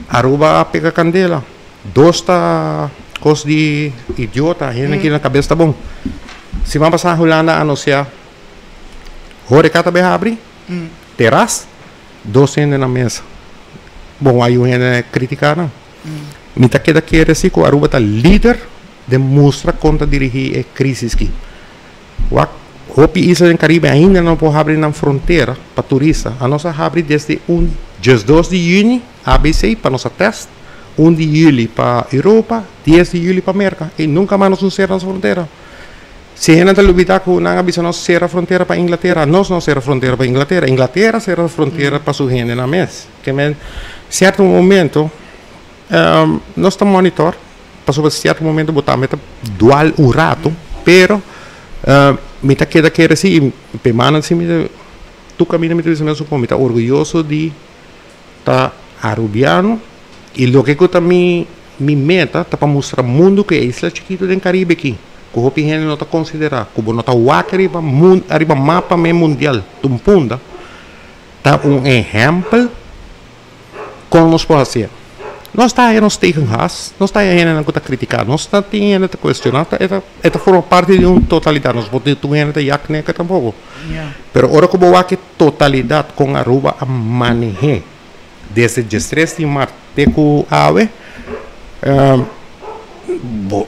Aruba a pega kandela. Dos ta kos di idiota, hende aki na kabes ta bon. Siman pasá Hulanda a anunsiá horeca ta bai habri, teras, dos hende na mesa. Bon, hay un hende kritiká nan. Mi ta keda kere si ku Aruba ta lider den mustra kon ta dirigí e krísis aki. Wak hopi isla den Karibe ainda no por habri nan frontera pa turista. Anos a habri desde 12 di yüni ABC pa nos a tèst, 1 di yüli pa Europa, 10 di yüli pa Merka. I nunka mas nos no sera nos frontera. Si hende ta lubidá ku nan a bisa nos sera frontera pa Inglatera, nos no sera frontera pa Inglatera. Inglatera sera frontera pa su hendenan mes. Ke men sierto momento nos ta monitor, pasobra sierto momento bo tambe ta dual un rato, pero mi ta keda kere si i pe manan si mi ta tur kaminda mi ta bisa mes mi ta orguyoso di ta arubiano i loke ku ta mi meta ta pa mustra mundu ku e isla chikitu den Karibe aki ku hopi hende no ta konsiderá ku bo no ta wak riba ariba mapa me mundial ta un punda ta un ehèmpel kon nos por hasié. Nos ta haya nos tegengas, nos ta haya hendenan ku ta kritiká nos, ta tin hende ta kuestioná, ta e ta forma parti di un totalidat, nos por tin tur hende ta yak neka tampoko. Pero ora ku bo wak e totalidat kon Aruba a maneh'é desde 13 di mart te ku awe, bo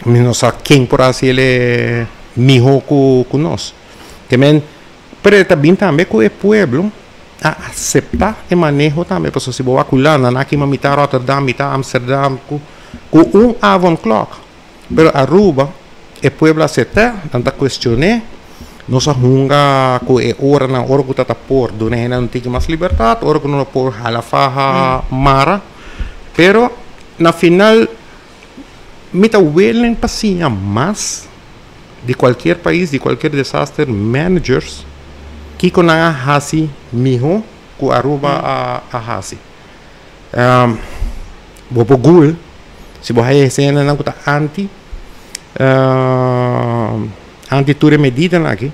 mi no sa ken por hasi el mihó ku nos. Ke men, pero e ta bin tambe ku e pueblo a aseptá e maneho tambe, pasobra si bo wak Hulanda nan a kima mitá Rotterdam, mitá Amsterdam ku un avondklok. Pero Aruba e pueblo a aseptá, nan ta kuestion'é, nos a hunga ku e oranan, ora ku ta ta por duna hende un tiki mas libertat, ora ku no por hala faha mara. Pero na final mi ta willing pa siña mas di kualkier pais, di kualkier disaster managers, kiko nan a hasi mihó ku Aruba a hasi. Bo por Google, si bo haya escenanan ku ta anti tur e medidanan aki,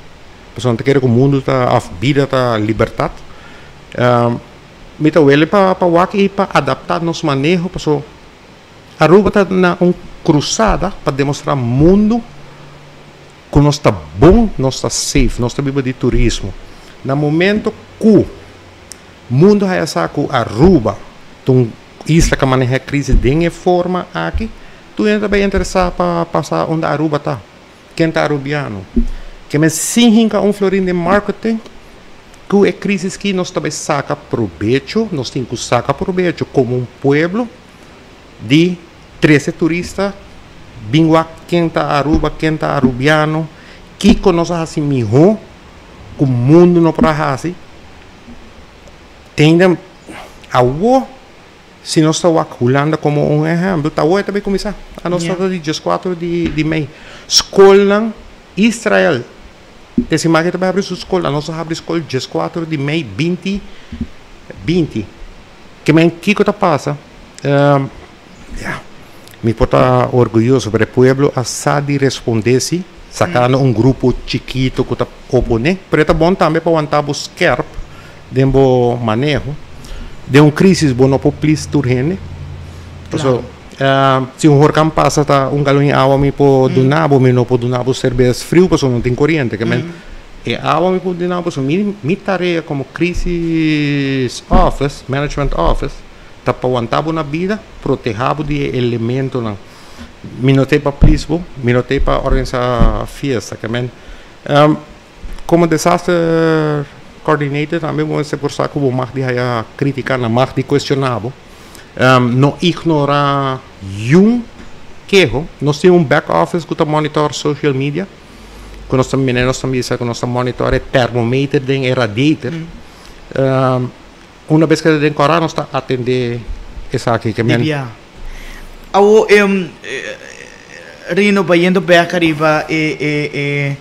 pasobra nan ta kere ku mundu ta òf bida ta libertat. Mi ta wele pa wak i pa adaptá nos maneho pasobra Aruba ta na un krusada pa demostrá mundu ku nos ta bon, nos ta safe, nos ta biba di turismo. Na momento ku mundu haya sa ku Aruba ta un isla ku a manehá e krisis den e forma aki, tur hende ta bai interesá pa pasa unda Aruba ta, ken ta arubiano. Ke men sin hinka un florin den marketing. Ku e crisis aki nos tambe saca probecho, nos tin cu saca probecho como un pueblo di 13 turista, bin wak ken ta Aruba, ken ta Arubiano, kico nos a haci miho, cu mundo no por haci. Tin awo, si nos ta wak Hulanda como un ehempel, ta awo tambe cuminsa. A nos ta di 4 di mei. Scol Israel, Esey mas tambe habri su scol, nos a habri scol 4 di mei 20 20. Kiermen kico ta pasa? Ja, mi por ta orguyoso, pero e pueblo a sa di responde si, sacando un grupo chikito cu ta opone, pero ta bon tambe pa wanta bo scherp den bo maneho. Den un crisis bo no por please tur hende. So, si un horcan pasa, ta un galon di awa mi por duna bo, mi no por duna bo cerbes friu, pasobra no tin coriente. Kiermen, e awa mi por duna bo, so mi tarea como crisis office, management office, ta pa wanta bo na bida, proteha bo di elementonan. Mi no t'ey pa please bo, mi no t'ey pa organisa fiesta. Kiermen, como disaster coordinator tambe bo por sa cu bo mag di haya critica, nan mag di cuestiona bo. No ignora ningun keho. Nos tin un back office cu ta monitor social media. Cu nos tambe, nos tambe cu nos ta monitor e thermometer den e radiator. Un bes cu den cora nos ta atende esaki kiermen. Libia. Awo Rino, bayendo back ariba e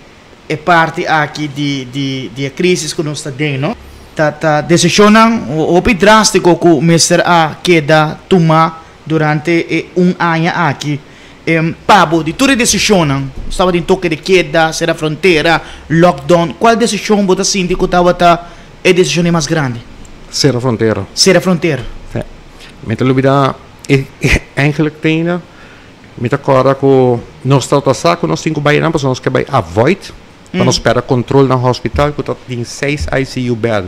parti aki di e crisis cu nos ta den, no? Ta decision hopi drastico cu mester a keda tuma durante e un aña aki. Pa bo, di tur e decision, tabata tin toque de queda, cera frontera, lockdown, cua decision bo ta sinti cu tabata e decision mas grandi? Cera frontera. Cera frontera. Si. Mi ta lubida eigenlijk tin mi ta corda cu nos ta sa cu nos tin cu bay nan, nos kier bay avoid pa nos perde control na hospital cu tin seis ICU bed.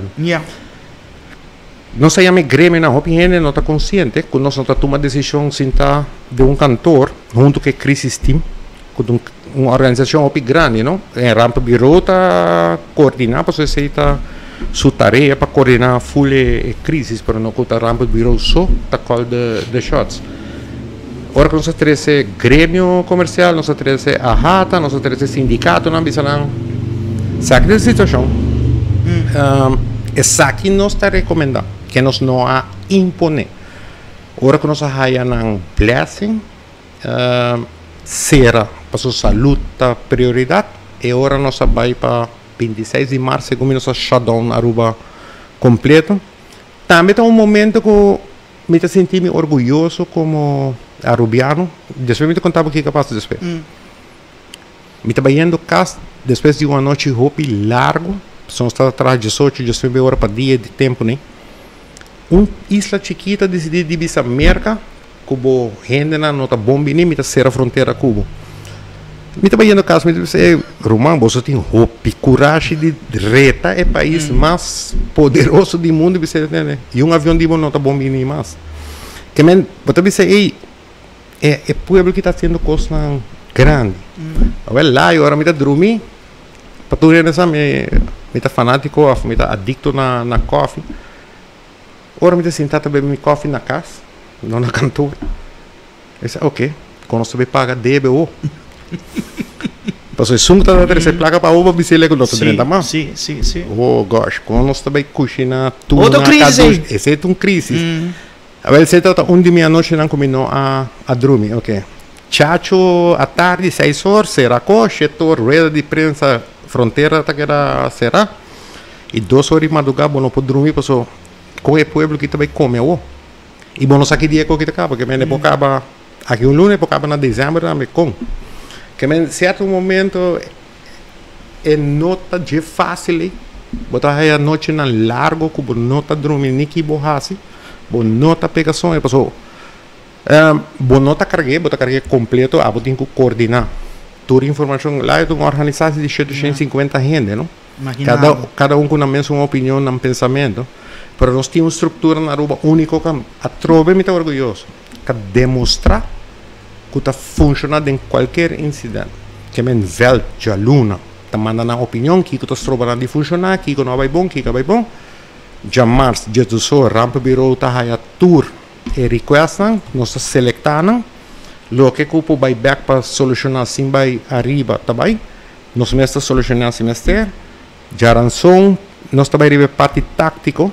Nos a yama gremio nan, hopi hende no ta consciente cu nos no ta tuma decision sinta den un kantoor hunto cu e crisis team, cu un organisacion hopi grandi, no? E rampenbureau ta coordina, pasobra esey ta su tarea pa coordina full e crisis, pero no cu ta rampenbureau so ta call the shots. Ora cu nos a trece gremio comercial, nos a trece AHATA, nos a trece sindicato, nan bisa nan, esaki ta e situacion. Esaki nos ta recomenda, cu nos no a impone. Ora cu nos a haya nan blessing, cera, pasobra salud ta prioridad, y ora nos a bay pa 26 di maart, segun nos a shutdown Aruba completo. Tambe ta un momento cu mi ta sinti mi orguyoso como arubiano. Despues mi ta conta kico a pasa despues. Mi ta bayendo cas despues di un anochi hopi largo. Nos ta traha 18, 19 ora pa dia di tempo, ne? Un isla chikito a dicidi di bisa Merca cu bo hende no ta bon bini, mi ta cera frontera cu bo. Mi ta bayendo cas, mi ta bisa, "Hey, ruman, bo tin hopi corashi di reta e pais mas poderoso di mundo, bisa, ne? Y un avion di bo no ta bon bini mas." Kiermen, bo ta bisa, hey, e pueblo cu ta haciendo cos grandi. Wel, la, ora mi ta drumi, pa tur hende mi ta fanatico of mi ta adicto na koffie. Ora mi ta sinta ta bebe mi koffie na cas, no na kantoor. Mi bisa, ok, con nos tambe paga DBO. Pasobra esun ta trece placa pa bo bis'e cu no ta drenta mas. Si, si, si. Oh gosh, con nos tambe cushina tuna. Otro crisis, eh? Esey ta un crisis. Awel, esey ta un di mi anochinan cu mi no a drumi, ok. Chacho atardi, 6 or, cera cos, 7 or, rueda di prensa, frontera ta keda cera. Y 2 or di madruga, bo no por drumi, pasobra cu e pueblo cu tambe come o. Y bo no sa ki dia cu ta caba, kiermen por caba aki un luna, por caba na december tambe con. Kiermen cierto momento e no ta dje facil, eh. Bo ta haya nochinan largo cu bo no ta drumi ni ki bo hasi, bo no ta pega soño, pasobra bo no ta carga, bo ta carga completo, abo tin cu coordina. Tur informacion, la un organisacion di 750 hende, no? Imagina. Cada un cu nan mes opinion, un pensamento. Pero nos tin un structura na Aruba unico cu atrobe mi ta orguyoso. Cu a demostra cu ta funciona den cualkier incidente. Kiermen veld, dialuna. Ta manda nan opinion, kiko ta stroba nan di funshoná, kiko no a bai bon, kiko a bai bon. Djamars djesdusor Rampenbureau ta haya tur e requestnan, nos ta selektá nan. Loke ku por bai bèk pa solushoná sin bai ariba ta bai. Nos mes ta solushoná si mester. Djaranson nos ta bai riba e parti táktiko,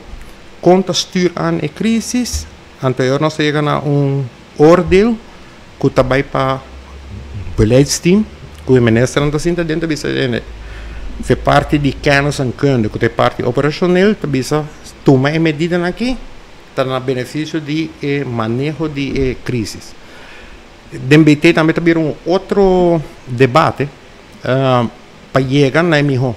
kon ta stür an e krísis. Anto e ora nos ta yega na un oordeel ku ta bai pa beleidsteam, ku e ministernan ta sinta aden ta bisa hende fe parti di kennis en kunde ku ta e parti operashonel ta bisa tuma e medidanan aki ta na benefisio di e maneho di e krísis. Den BT tambe ta bira un otro debate pa yega na e miho.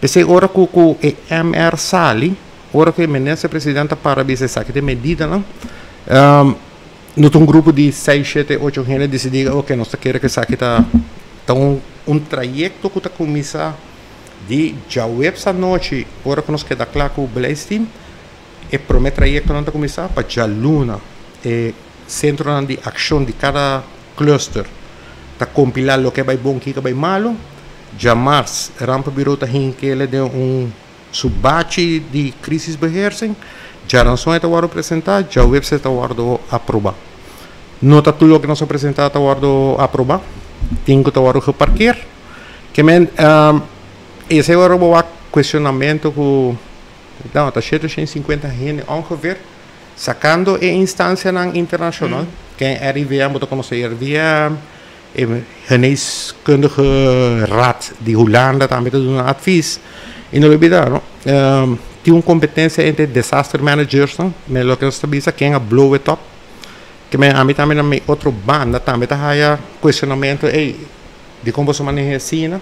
P'esei ora ku ku e MR sali, ora ku e minister president ta para bisa esaki ta e medidanan, no ta un grupo di seis, shete, ocho hende disidí oke nos ta kere ku esaki ta ta un un trayekto ku ta kuminsá di djaweps anochi ora ku nos keda kla ku beleidsteam, e promé trayektonan ta kuminsá pa djaluna e sentronan di akshon di kada cluster ta kompilá loke a bai bon kiko a bai malu. Djamars Rampenbureau ta hink'ele den un su bachi di crisisbeheersing. Djaranson e ta wòrdu presentá, djaweps e ta wòrdu aprobá. No ta tur loke nos a presentá ta wòrdu aprobá, tin ku ta wòrdu geparkeer. Ke men esei ora bo wak kuestionamentu ku no ta shete shen sinkuenta hende ongeveer sakando e instansianan internashonal, ken RIVM bo ta konosé RIVM, E Geneeskundige Raad di Hulanda tambe ta duna advies. Y no lubida no, tin un competencia entre disaster managers no, me loke nos ta bisa ken a blow it up. Ke men ami tambe na mi otro banda tambe ta haya cuestionamento, ey, dicon boso maneha asina?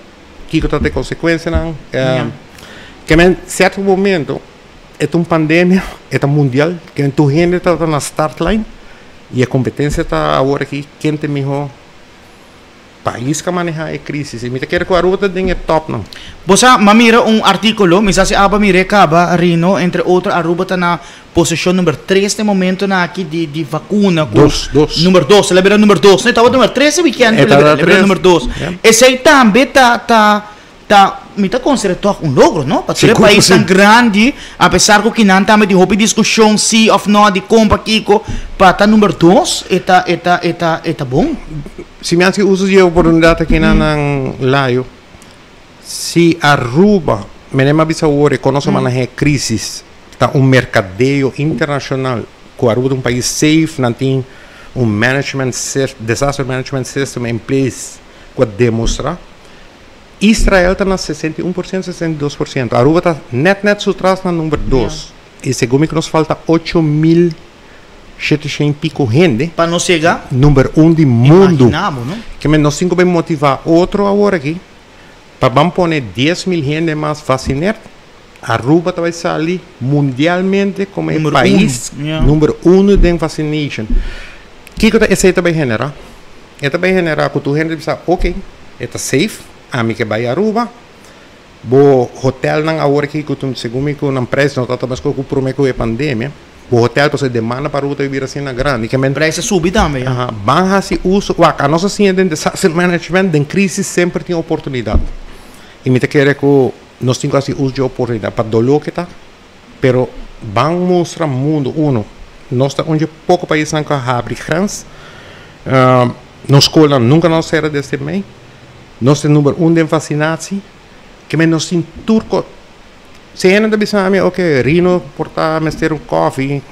Kico ta e consecuencianan? Ke men cierto momento e ta un pandemia, e ta mundial, ke men tur hende ta na start line. Y e competencia ta awor aki ken ta e miho pais ka maneha e crisis. Y mi ta kere cu Aruba ta den e topnan. Bo sa, m'a mira un articulo, mi sa si aba mir'é caba, Rino, entre otro Aruba ta na posicion number tres den momentonan aki di di vacuna cu. Dos, dos. Number dos, el a bira number dos. No, e tabata number tres e weekend, E tabata el a bira tres. number dos. Ja. Esey tambe ta ta Ta, mi ta considera toch un logro, no? Pa tur e Sigur cu paisnan si. grandi, a pesar cu kinan tambe tin hopi discusion si of no, di con, pakico, pa ta number dos, e ta, e ta, e ta, e ta bon. Si mi haci uso di e oportunidad aki na nan layo, si Aruba, mene mi a bisa awor e con nos a maneha e crisis, ta un mercadeo internacional cu Aruba ta un pais safe, nan tin un management disaster management system in place cu a demostra. Israel ta na 61%, 62%. Aruba ta net net su tras na number dos. Y segun mi cu nos falta 8700 y pico hende. Pa nos yega. Number un di mundo. Imagina bo, no? Ke men nos tin cu bay motiva otro awor aki pa ban pone 10,000 hende mas vacineerd. Aruba ta bay sali mundialmente como e pais number uno den vaccination. Kico ta esey ta bay genera? E ta bay genera cu tur hende ta bisa ok, e ta safe, ami ke bay Aruba. Bo hotelnan awor aki cu segun mi cu nan prijs no ta mescos cu prome cu e pandemia. Bo hotel pasobra e demanda pa Aruba ta bira asina grandi. Ke men. Prijs a subi tambe ya. Aha, ban haci uso, wak, anos a siña den disaster management, den crisis semper tin oportunidad. Y mi ta kere cu Nos tin ku hasi us di oportunidat pa doló ke ta, pero ban mustra mundu, uno, nos ta un dje poko paisnan ku a habri grens, nos skolnan nunka no a sera desde mei, nos ta e number un den vasinasi, ke men nos tin tur kos. Si hende ta bisa mi, oke, Rino por ta mester un kòfi,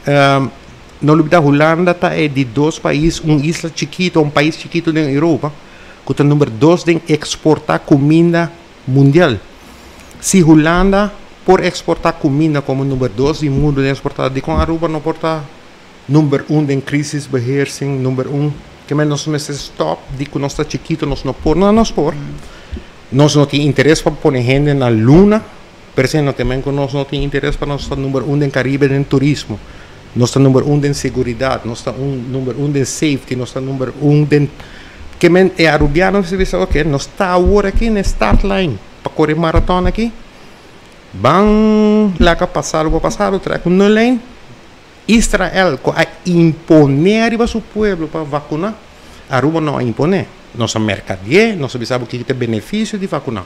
no lubida Hulanda ta e di dos pais, un isla chikito, un pais chikito den Europa, ku ta number dos den eksportá kuminda Mundial. Si Hulanda por exporta cuminda como number dos di mundo den exporta, dicon Aruba no por ta number un den crisisbeheersing, number un? Ke men nos mester stop di cu nos ta chikito, nos no por. No, nos por. Nos no tin interes pa pone hende na luna, pero esey no ke men cu nos no tin interes pa nos ta number un den Caribe den turismo. Nos ta number un den seguridad, nos ta un number un den safety, nos ta number un den ke men e Arubiano mester bisa ok nos ta awor aki na e start line pa kore maraton aki ban laga pasado pa pasado trek un nul lijn. Israel ku a impone ariba su pueblo pa vakuna, Aruba no a impone. Nos a merkadié, nos a bisa bo kiko ta e benefisio di vakuna.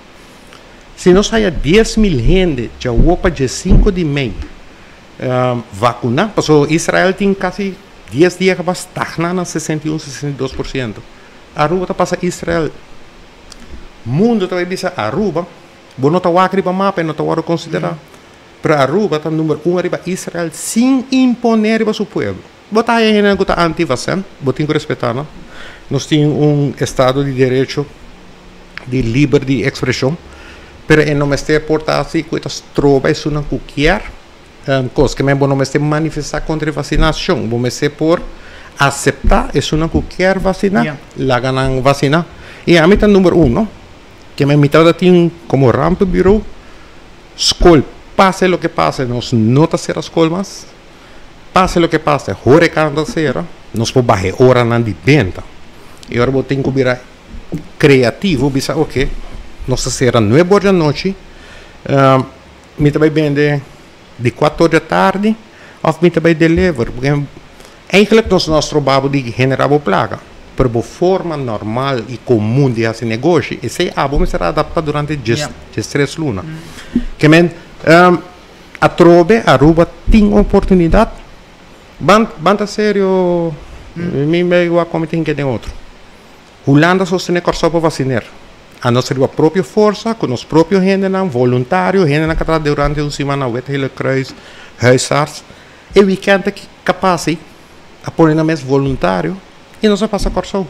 Si nos haya 10.000 hende djawo pa 5 di mei vacuna, paso Israel tin casi 10 dia cu stagna na 61, 62%. Aruba ta pasa Israel. Mundo ta bisa Aruba, bo no ta wak riba mapa, no ta wordo considera. Pero Aruba ta number 1 riba Israel sin impone riba su pueblo. Bo ta haya cu ta anti-vaccin, bo tin cu respeta, no? Nos tin un estado di derecho di liber di expresion, pero e no mester porta asina cu ta stroba esunnan cu kier cos cu bo no mester manifesta contra e vaccinacion, bo mester por acepta esunnan cu kier vacina, laga nan vacina. Y ami ta number 1, no? Cu mi tin como rampenbureau, scol, pase loke pase, nos no ta cera scol mas. Pase loke pase, horeca no ta cera, nos por baha oranan di benta. Y awor bo tin cu bira creativo, bisa ok, nos ta cera 9 or di anochi, mi ta bay bende di 4 or di atardi, of mi ta bay deliver, porque eigenlijk nos no stroba bo di genera bo placa, pero bo forma normal y comun di haci negoshi, esey abo mester adapta durante 13 luna. Ke men, atrobe Aruba tin oportunidad, ban ta serio, mi bay wak como tin ke den otro. Hulanda sostene Corsou pa vacinar. A nos riba propio forsa, cu nos propio hendenan, voluntario, hendenan cu a durante un siman na Wit Gele Kruis, huisarts. E weekend aki capaz a pone nan mes voluntario y nos a pasa Corsou.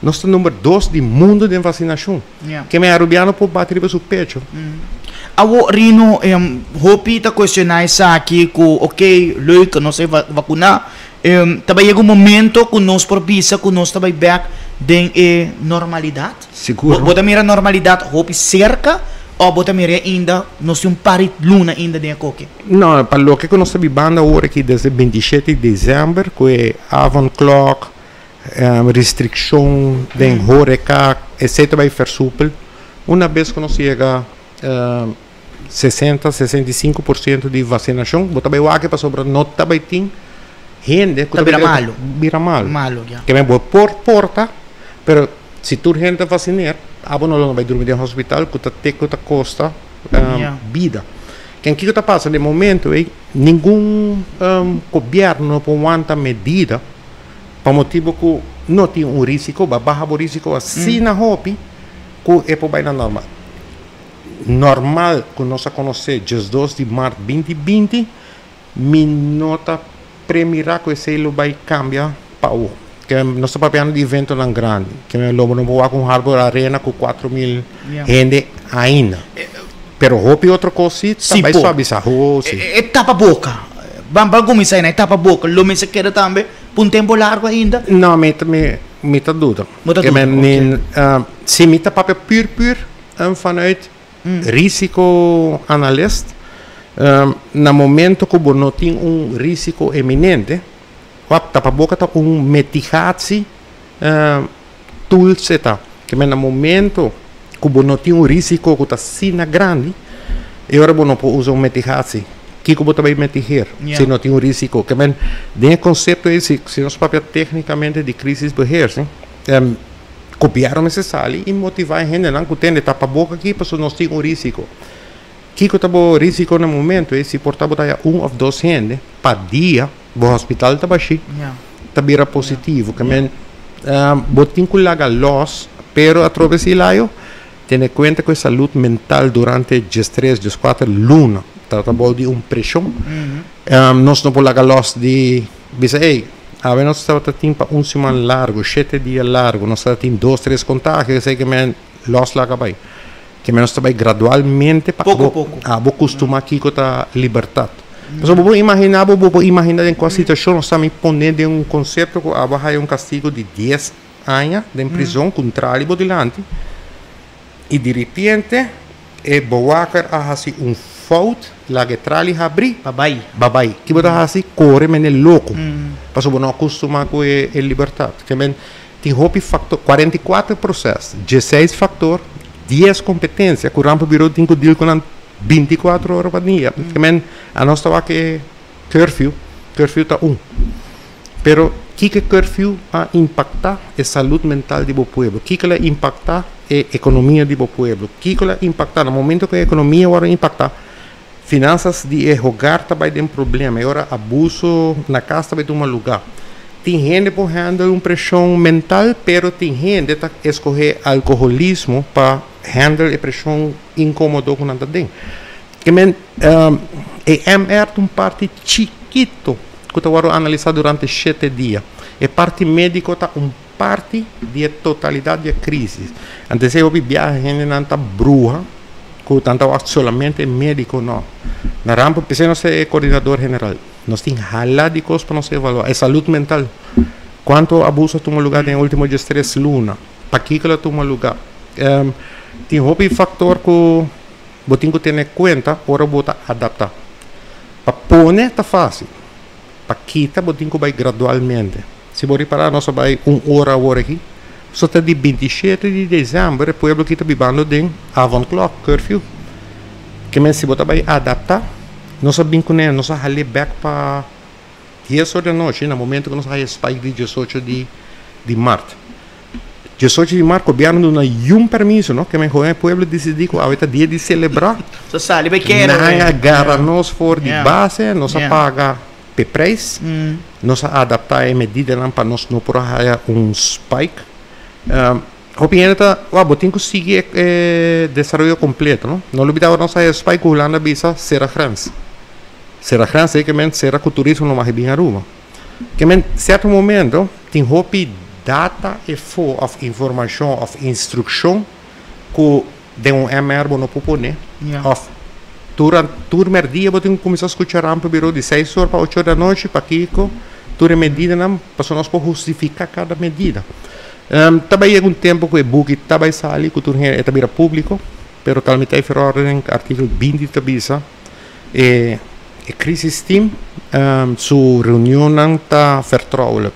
Nos ta number 2 di mundo di vaccinacion. Ke men arubiano por bati riba su pecho. Awo Rino, hopi ta cuestiona esaki cu ok, leuk, nos a vacuna. Ta bay yega un momento cu nos por bisa cu nos ta bay back den e normalidad? Sigur. Bo ta mira normalidad hopi cerca of bo ta mira ainda nos tin un par di luna ainda den e koki? No, pa loke cu nos ta bibando awor aki desde 27 di december, cu e avondklok, restriccion den horeca, etc. Bay versoepel. Una vez cu nos yega 60, 65% di vaccinacion, bo ta bay wak pasobra no ta bay tin hende cu Ta bira malo. Bira malo. Malo, ja. Ke men bo por porta, pero si tur hende vacineer, abo no lo bay drumi den hospital, cu ta te cu ta costa bida. Ken kiko ta pasa de momento, ningun gobierno no por wanta medida pa motibo cu no tin un risico, ba baha bo risico asina hopi cu e por bay na normal. Normal cu nos a conoce 12 di maart 2020, mi no ta premira cu esey lo bay cambia pa awo. Ke nos ta papiando di eventonan grandi, ke lo no por cu Harbor Arena cu 4.000 hende ainda. Pero hopi otro cos si, Si, bay po. suavisa, oh, si. E tapa-boca. Ban cuminsa na e tapa-boca. Lo mester keda tambe pa un tempo largo ainda. No, mi ta duda. Bo ta Ke duda, men, si mi ta papia puur puur vanuit risico analist, na momento cu bo no tin un risico eminente, wak, tapa-boca ta un mitigatie tool seta. Ke men na momento cu bo no tin un risico cu ta asina grandi, e ora bo no por usa un mitigatie. Kiko bo ta bay mitigeer? Si no tin un risico. Ke men, den concepto ey, si nos papia tecnicamente di crisisbeheersing, gobierno mester sali y motiva hendenan cu tende tapa-boca aki, paso nos tin un risico. Kiko ta bo risico na momento, si por ta bo ta un of dos hende pa dia, bo hospital ta bashi, ta bira positivo. Ke men, bo tin cu laga los, pero atrobe si layo, tene cuenta cu salud mental durante 13, 14 luna, ta bou di un presion. Nos no por laga los di bisa, hey, awe nos tabata tin pa un siman largo, 7 dia largo, nos tabata tin 2, 3 contagio, esey ke men los laga bay. Ke men nos ta bay gradualmente pa Poco, poco. Abo costuma kiko ta libertad. So, bo imagina, bo imagina den cua situacion nos ta mi pone den un concepto cu abo haya un castigo di 10 aña den prison cu trali bo dilanti y di repente e bewaker a hasi un fout, laga trali habri. Bye bye. Bye bye. Ki bo ta hasi? Core mene loco. Paso bo no acostuma cu e libertad. Ke men tin hopi factor, 44 proces, 16 factor, 10 competencia, cu rampenbureau tin cu deal cu nan 24 ora pa dia. Ke men a nos tawa ke curfew, curfew ta un. Pero kiko curfew a impacta e salud mental di bo pueblo? Kiko la impacta? E ekonomia di bo pueblo. Kiko la impaktá? Na momento ku e ekonomia wòrdu impaktá, finansas di e hogar ta bai den problema. E ora abuso na kas ta bai tuma lugá. Tin hende por handle un preshon mental, pero tin hende ta eskohé alkoholismo pa handle e preshon inkomodo ku nan ta den. Ke men, e MR ta un parti chikito ku ta wòrdu analisá durante shete dia. E parti médiko ta un parti di e totalidat di e crisis. Antes e hopi biaha hendenan ta bruha cu nan ta wak solamente e medico, no. Na rampa p'esey nos ta e coordinador general. Nos tin hala di cos pa nos evalua. E salud mental. Cuanto abuso a tuma lugar den e ultimo 13 luna? Pakico lo a tuma lugar? Tin hopi factor cu bo tin cu tene cuenta ora bo ta adapta. Pa pone ta facil. Pa kita bo tin cu bay gradualmente. Si bo ripará nos a bai un ora awor aki, so ta di 27 di desèmber e pueblo aki ta bibando den avondklok, curfew. Ke men si bo ta bai adaptá, nos a bin kuné, nos a hal'é bèk pa 10 or di anochi na momento ku nos a haya spike di 18 di di mart. 18 di mart gobièrnu duna yun permiso, no? Ke men hoen e pueblo disidí ku awe ta dia di selebrá. So sali bai kere. Nan a gara nos for di base, nos a paga p'e prijs. Nos a adaptá e medidanan pa nos no por a haya un spike. Hopi hende ta, wou, bo tin ku sigui e desaroyo kompleto, no? No lubidá ora nos haya spike ku Hulanda a bisa sera grens. Sera grens ei ke men sera ku turismo no mag bin Aruba. Ke men sierto momento tin hopi data efo òf informashon òf instrukshon ku den un MR bo no por pone of tur tur merdia bo tin ku kuminsá skucha rampa biro di 6 or pa 8 or di anochi pakiko tur e medidanan pasobra nos por hustifiká kada medida. Ta bai yega un tempu ku e buki ta bai sali ku tur hende e ta bira públiko pero Calamiteitverordening artíkulo 20 ta bisa e e crisis team su reunionnan ta vertrouwelijk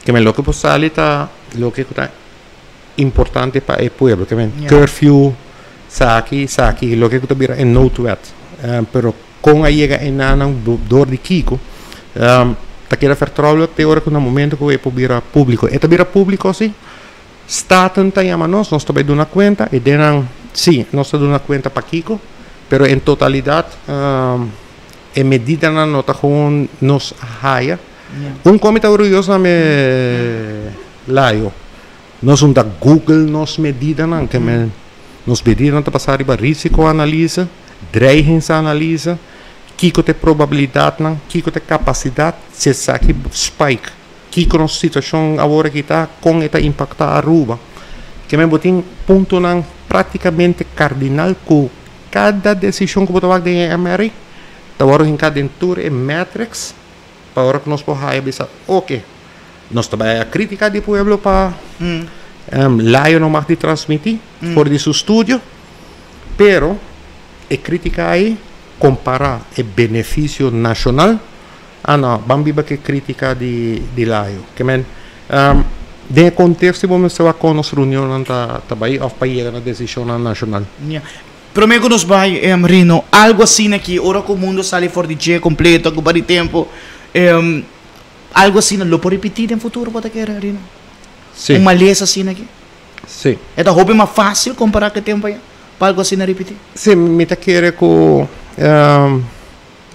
ke men loke por sali ta loke ku ta importante pa e pueblo. Ke men curfew, saki, saki, loke ku ta bira e noodwet. Pero kon a yega enanan dor di kiko, ta keda vertrouwelijk te ora ku na momento ku e por bira públiko. E ta bira públiko si, Staten ta yama nos, nos ta bai duna kuenta, e denan si, nos ta duna kuenta pakiko, pero en totalidat e medidanan no ta gewoon nos a haya. Un kon mi ta orguyoso na mi layo. Nos un ta google nos medidanan, ke men nos medidanan ta basá riba risicoanalyse, dreigingsanalyse, kiko ta e probabilidatnan, kiko ta e kapasidat, si esaki spike, kiko nos situashon awor aki ta, kon e ta impaktá Aruba. Ke men bo tin puntonan práktikamente kardinal ku kada desishon ku bo ta wak den e MRI ta wòrdu hinká den tur e metrics pa ora ku nos por haya bisa oke. Nos ta bai a critica di pueblo pa Layo no mag di transmiti for di su studio, pero e critica ayi compara e beneficio nacional, ah no, ban biba cu e critica di di Layo. Ke men den e contexto bo mester wak con nos reunionnan ta ta bai of pa yega na decisionnan nacional. Ya. Prome cu nos bai, Rino, algo asina aki, ora cu mundo sali for di dje completo, cu bari tempo, Algo asina lo por ripití den futuro bo ta kere, Rino? Sí. Un malesa asina aki? Sí. E ta hopi mas fásil kompará ku e tempu ayá pa algo asina ripití? Sí, mi ta kere ku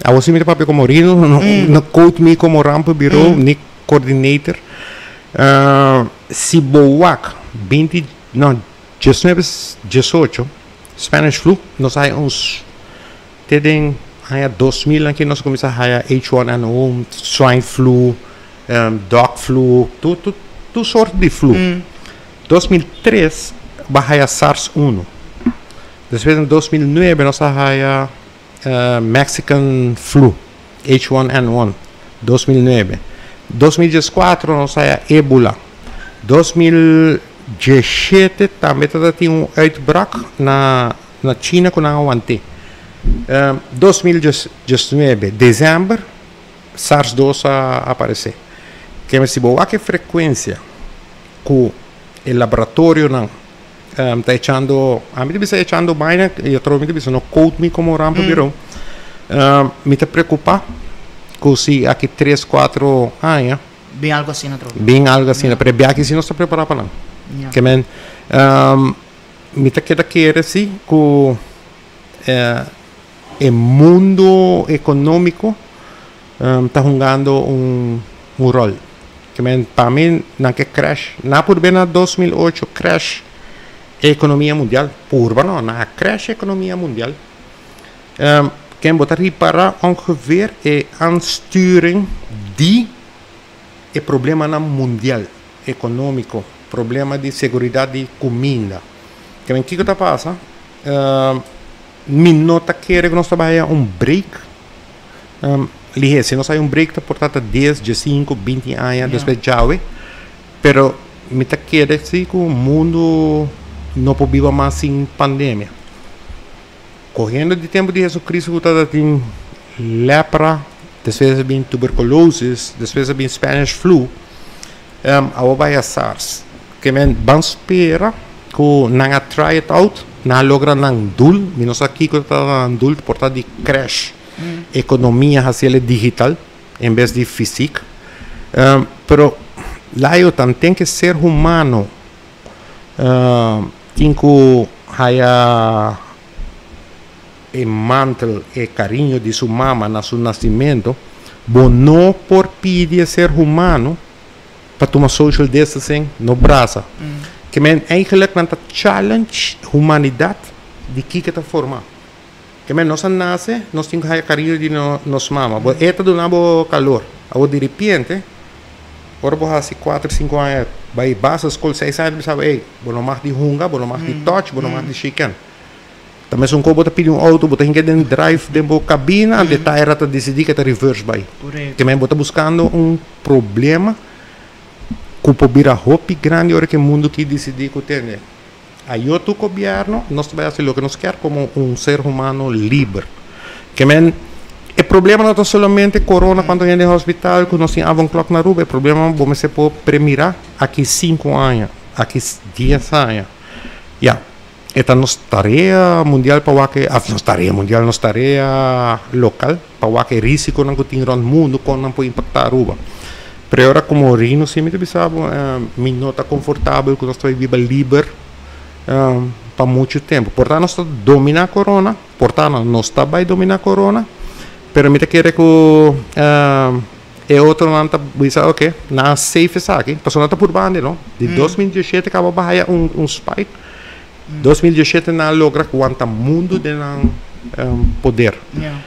awor sí mi ta papia komo Rino, no no quote mi komo rampenburo ni coordinator. Si bo wak 20, no, 19, 18, Spanish flu, nos a haña un Te den aña 2000 nan ke nos a kuminsá haya H1N1, swine flu, dog flu, tur tur tur sort di flu. 2003 bo a haya SARS 1. Despues den 2009 nos a haya Mexican flu, H1N1, 2009. 2014 nos a haya Ebola. 2017 tambe tabata tin un uitbrak na Na China ku nan a want'é. 2019, desèmber, SARS 2 a aparesé. Keme si bo wak e frekuensia ku e laboratorionan ta echando, ami ta bisa echando baina i otro mi ta bisa no quote mi komo rampenbureau, mi ta preokupá ku si aki 3, 4 aña, Bin algu asina atrobe. Bin algu asina, pero e biaha aki si nos ta prepará pa nan. Kemen. Mi ta keda kere si ku e mundo ekonómiko ta hungando un ròl. Ke men pa mi nan ke crash, nan a purba na 2008 crash e ekonomia mundial, purba no, nan a crash e ekonomia mundial. Ken bo ta ripará ongeveer e aansturing di e problemanan mundial, ekonómiko, problema di seguridat di kuminda. Ke men kiko ta pasa? Mi no ta kere ku nos ta bai haya un break lihé. Si nos haya un break ta por ta ta dies, diesinku, binti aña despues djawe. Pero mi ta kere si ku mundu no por biba mas sin pandemia. Kohiendo di tempu di Jesucristo ku tabata tin lepra, despues a bin tuberculosis, despues a bin Spanish flu, awor bai a SARS. Ke men ban spera ku nan a try it out, nan a logra nan doel, mi no sa kiko ta nan doel, por ta di crash ekonomia hasiel e digital en bes di fisiek. Pero layo tanten ke ser humano Tin ku haya e mantel, e kariño di su mama na su nasimentu. Bo no por pidi e ser humano pa tuma social distancing, no brasa. Ke men eigenlijk nan ta challenge humanidat di kiko ta forma. Ke men nos a nase, nos tin ku haya kariño di nos mama. Bo e ta duna bo kalor. Awor diripiente, ora bo hasi kuater, sinku aña bai basisskol, seis aña, ta bisa bo, ey, bo no mag di hunga, bo no mag di touch, bo no mag di shiken. Ta mesun ku bo ta pidi un outo, bo ta hinka den drive den bo kabina, ante taira ta disidí ke ta reverse bai. Ke men bo ta buskando un problema ku por bira hopi grandi ora ku e mundu ki disidí ku tende. Ayo tur gobierno, nos ta bai haci loke nos kier como un ser humano liber. Ke men, e problema no ta solamente corona, cuanto hende den hospital, cu nos tin avondklok na Aruba, e problema bo mester por premira aki cinco aña, aki dies aña. Ya, e ta nos tarea mundial pa wak e, of nos tarea mundial, nos tarea local pa wak e risiconan cu tin rond mundo, con nan por impacta Aruba. Pero e ora como Rino si mi ta bisa bo, mi no ta confortabel cu nos ta bay biba liber pa mucho tempo. Por ta nos ta domina corona, por ta nos ta bay domina corona, pero mi ta kere cu e otronan ta bisa ok, nan a safe esaki, pasobra nan ta purba ande no. Di 2017 caba bahaya un spike, 2017 nan a logra wanta mundo den nan poder. Na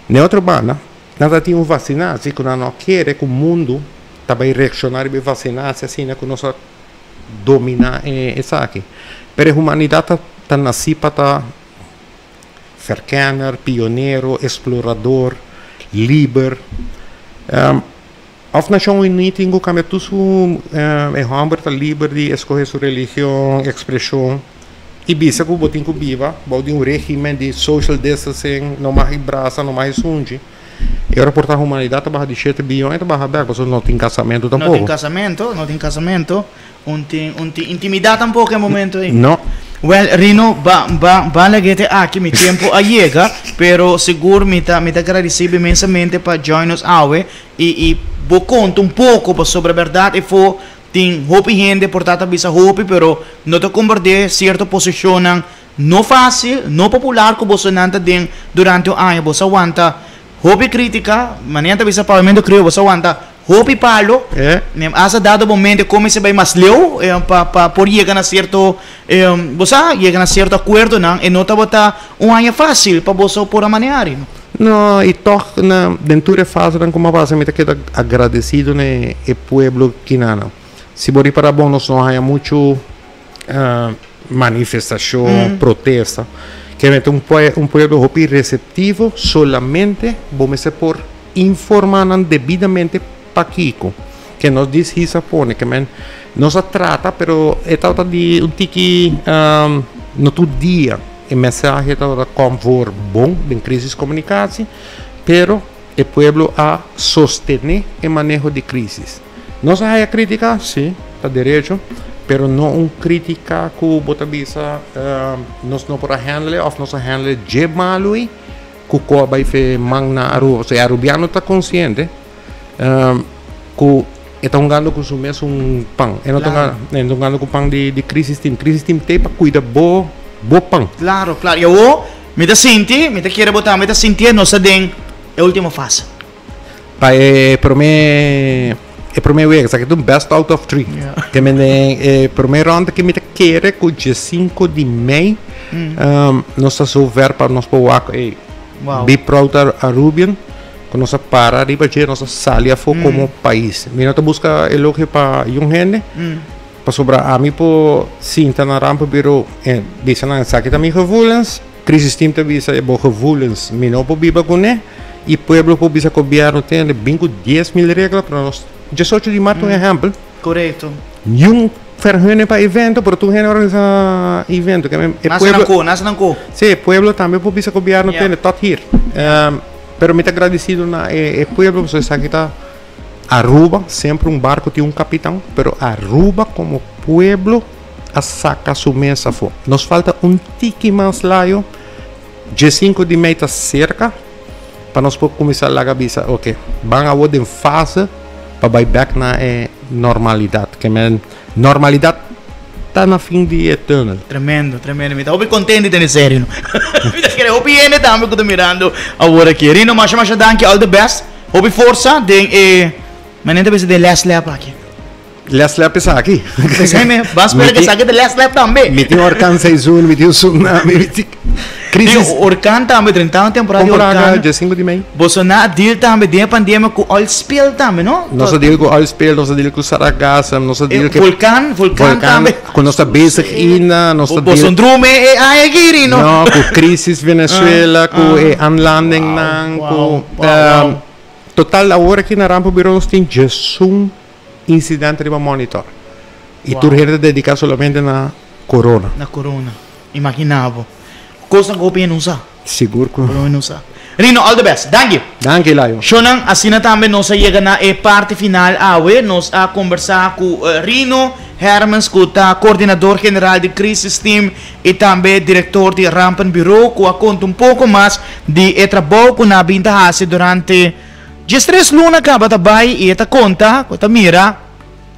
e otro banda, nan ta tin un vasinasi ku nan no kere ku mundu ta bai reakshoná riba e vasinasi asina ku nos a dominá e esaki. Pero e humanidat ta ta nasí pa ta verkenner, pionero, esplorador, liber. Òf Nashon Uní tin ku kambia tur su e hòmber ta liber di eskohe su religion, ekspreshon i bisa ku bo tin ku biba bou di un regimen di social distancing, no mag i brasa, no mag i sunchi. E ora por ta humanidat ta baha di shete biyon e ta baha bèk pasobra no tin kasamentu tampoko. No tin kasamentu, no tin kasamentu, un tin un tin intimidat tampoko e momento ei. No. Wèl Rino, ba ba ba lag'é te aki, mi tempu a yega, pero sigur mi ta mi ta gradisí bo inmensamente pa join nos awe I i bo konta un poko pasobra bèrdat e fo tin hopi hende por ta ta bisa hopi pero no ta komprendé sierto posishonnan no fásil, no popular ku bosonan ta den durante un aña. Boso a wanta hopi krítika, manera ta bisa papiamentu kreo boso a wanta hopi palo, asta dado momento e kuminsá bai mas leu pa pa por yega na sierto bo sa yega na sierto akuerdonan e no tabata un aña fásil pa boso por a manehá ariba. No, y toch na den tur e fasenan cu mi a pasa mi ta keda agradecido na e pueblo kinana. Si bo ripara bon nos no haya mucho manifestacion, protesta. Keme ta un un pueblo hopi receptivo, solamente bo mester por informa nan debidamente pakico. Ke nos dis hisa pone, ke men nos a trata pero e tabata di un tiki no tur dia e mensahe tabata kom voor bon den crisis comunicatie, pero e pueblo a sostene e maneho di crisis. Nos a haya critica? Si, ta derecho, pero no un critica cu bo ta bisa nos no por a handle of nos a handle dje malu ei cu cu a bay fe man na Aruba. Pasobra e Arubiano ta consciente. Ku. E ta hungando ku su mesun pan. E no ta hungando ku pan di di crisis team. Crisis team t'ei pa kuida bo bo pan. Klaro, klaro. I awor mi ta sinti, mi ta kere bo tambe ta sintié nos ta den e ultimo fase. Pa e promé e promé wega, esaki ta un best out of three. Ke men den e promé ronda ke mi ta kere ku diesinko di mei nos ta zover pa nos por wak ey be proud Arubian. Ku nos a para riba dje, nos a sali afó komo pais. Mi no ta buska elogio pa yun hende, pasobra ami por sinta na rampenburo en bisa nan esaki ta mi gevoelens, crisis team ta bisa e bo gevoelens mi no por biba kuné, i pueblo por bisa gobièrnu tende bin ku 10,000 regla, pero nos 18 di mart un ehèmpel. Korekto. Niun vergunning pa evento, pero tur hende organisa evento. Ke men e Nase nan pueblo ko, nase nan ko. Sí, e pueblo tambe por bisa gobièrnu tende tot hier. Pero mi ta gradecido na e pueblo pasobra esaki ta Aruba, semper un barco tin un capitan, pero Aruba como pueblo a saca su mes afo. Nos falta un tiki mas layo, diescinco di mei ta cerca pa nos por cuminsa laga bisa ok, ban awor den fase pa bay bek na e normalidad, ke men normalidad Ta na fin di e tunnel. Tremendo, tremendo. Mi ta hopi contento di tene serio. Mi ta kere hopi hende tambe cu ta mirando awor aki. Rino, masha masha danki, all the best. Hopi forsa den e, manera ta bisa den last lap aki. Last lap esaki. Esei me, ban spera cu esaki ta last lap tambe. Mi tin orkan seizoen, mi tin tsunami, mi tin crisis. Tin orkan tambe, drenta un temporada di orkan. Temporada dje sinku di mei. Boso na a deal tambe den e pandemia ku oil spill tambe, no? Nos a deal ku oil spill, nos a deal ku sargassum, nos a deal ku. Volkan, volkan tambe. Ku nos ta bezig ina, nos ta deal. Boso drumi e aña aki, Rino. No, ku crisis Venezuela, ku e aanlandingnan, ku. Total awor aki na Rampenbureau nos tin djesun incidente riba monitor. I tur hende ta dedica solamente na corona. Na corona. Imagina bo. Kosnan ku hopi hende no sa. Sigur ku. Por lo menos sa. Rino, all the best. Danki. Danki, Layo. Shownan, asina tambe nos a yega na e parti final awe. Nos a kombersá ku Rino Hermans ku ta koordinador general di Crisis Team i tambe direktor di Rampenbureau ku a konta un poko mas di e trabou ku nan a bin ta hasi durante diestres luna kaba ta bai i e ta konta ku e ta mira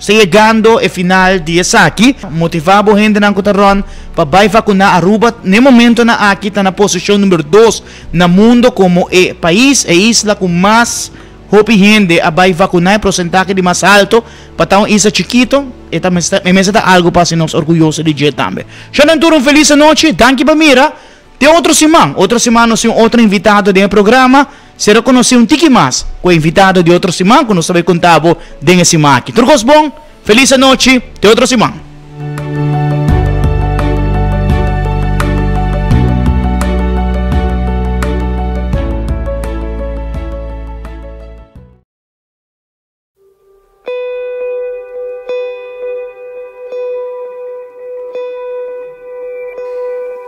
Sta yegando e final di esaki. Motivá bo hendenan ku ta rònt pa bai vakuná. Aruba n'e momentonan aki ta na posishon number dos na mundo komo e pais, e isla ku mas hopi hende a bai vakuná, e prosentahe di mas alto. Pa ta un isla chikito e ta e mester ta algu pa hasi nos orguyoso di dje tambe. Shònan tur un felis anochi. Danki pa mira. Te otro siman. Otro siman nos tin un otro invitado den e programa. Sera konosí un tiki mas ku e invitado di otro siman ku nos ta bai konta bo den e siman aki. Tur kos bon, felis anochi, te otro siman.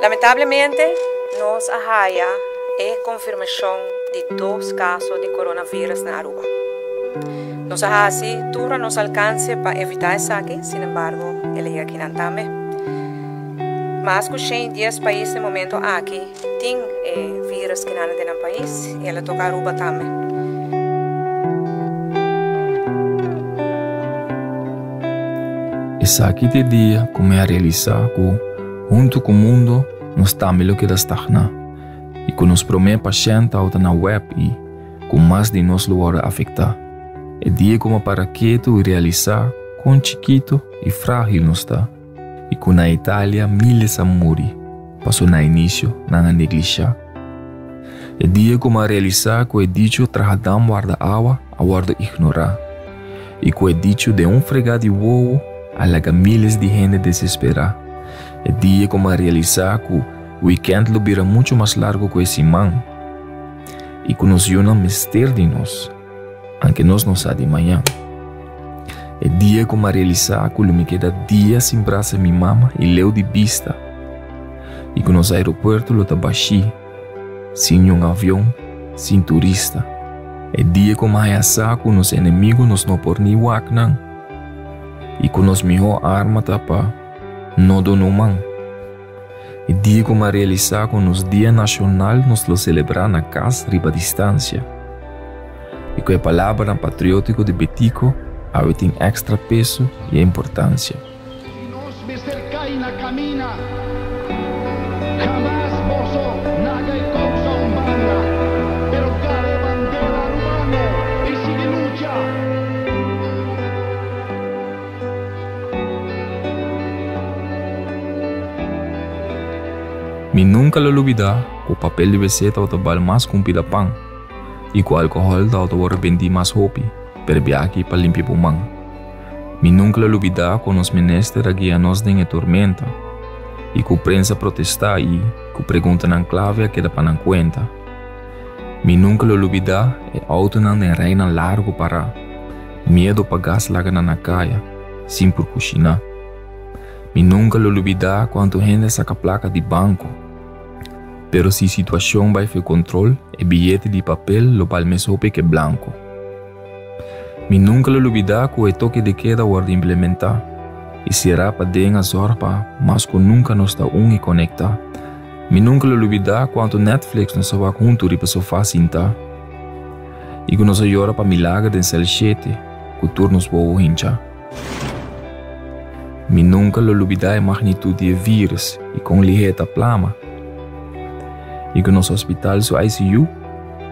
Lamentablemente nos a haya e confirmacion di dos caso di coronavirus na Aruba. Nos a haci tur a nos alcance pa evita esaki, sin embargo el a yega akinan tambe. Mas cu 110 pais na e momento aki tin e virus kinan den nan pais y el a toca Aruba tambe. Esaki ta e dia ku mi a realisá ku, huntu ku mundo, nos tambe lo keda stagná i ku nos promé pashènt tabata na wèb i ku mas di nos lo wòrdu afektá. E dia ku mi a para ketu i realisá kon chikitu i frágil nos ta. I ku na Italia miles a muri paso na inisio nan a neglishá. E dia ku mi a realisá ku e dicho traha dam warda awa a wòrdu ignorá i ku e dicho den un fregá di wowo a laga miles di hende desesperá. E dia ku mi a realisá ku wikènt lo bira muchu mas largu ku e siman i ku nos yunan mester di nos. Anke nos no sa di mañan. E dia ku m'a realisá ku lo mi keda dia sin brasa mi mama i leu di bista i ku nos aeropuerto lo ta bashí, sin niun avion, sin turista. E dia ku m'a haña sa ku nos enemigu nos no por ni wak nan i ku nos mihó arma ta pa no duna un man. E dia ku m'a realisá ku nos Dia Nashonal nos lo selebrá na kas riba distansia. I ku e palabranan patriótiko di Betico. awe tin èkstra peso i importansia. Si nos mester cay na camina, Jamas boso naga e causa un banda, pero gara e bandera Arubano y sigui lucha. Mi nunka lo lubidá ku papel di wc tabata bal mas ku un pida pan i ku alkohòl tabata wòrdu bendí mas hopi per biaha pa limpia bo man. Mi nunka lo lubidá ku nos minister a guia nos den e tormenta i ku prensa protestá i ku preguntanan klave a keda pa nan kuenta. Mi nunka lo lubidá e outonan den reinan largu pará, miedu pa gas laga nan na kaya, sin por kushiná. Mi nunka lo lubidá kuantu hende a saka plaka di banko. Pero si situashon bai for kontrol, e biyete di papel lo bal mes hopi ke blanko. Mi nunka lo lubidá ku e toke de keda a wòrdu implementá i será paden a zòrg pa mas ku nunka nos ta un i konektá. Mi nunka lo lubidá kuantu Netflix nos a wak huntu riba sofá sintá i ku nos a yora pa milager den sèl shete ku tur nos wowo hinchá. Mi nunka lo lubidá e magnitut di e vírus i kon lihé e ta plama i ku nos hospital su ICU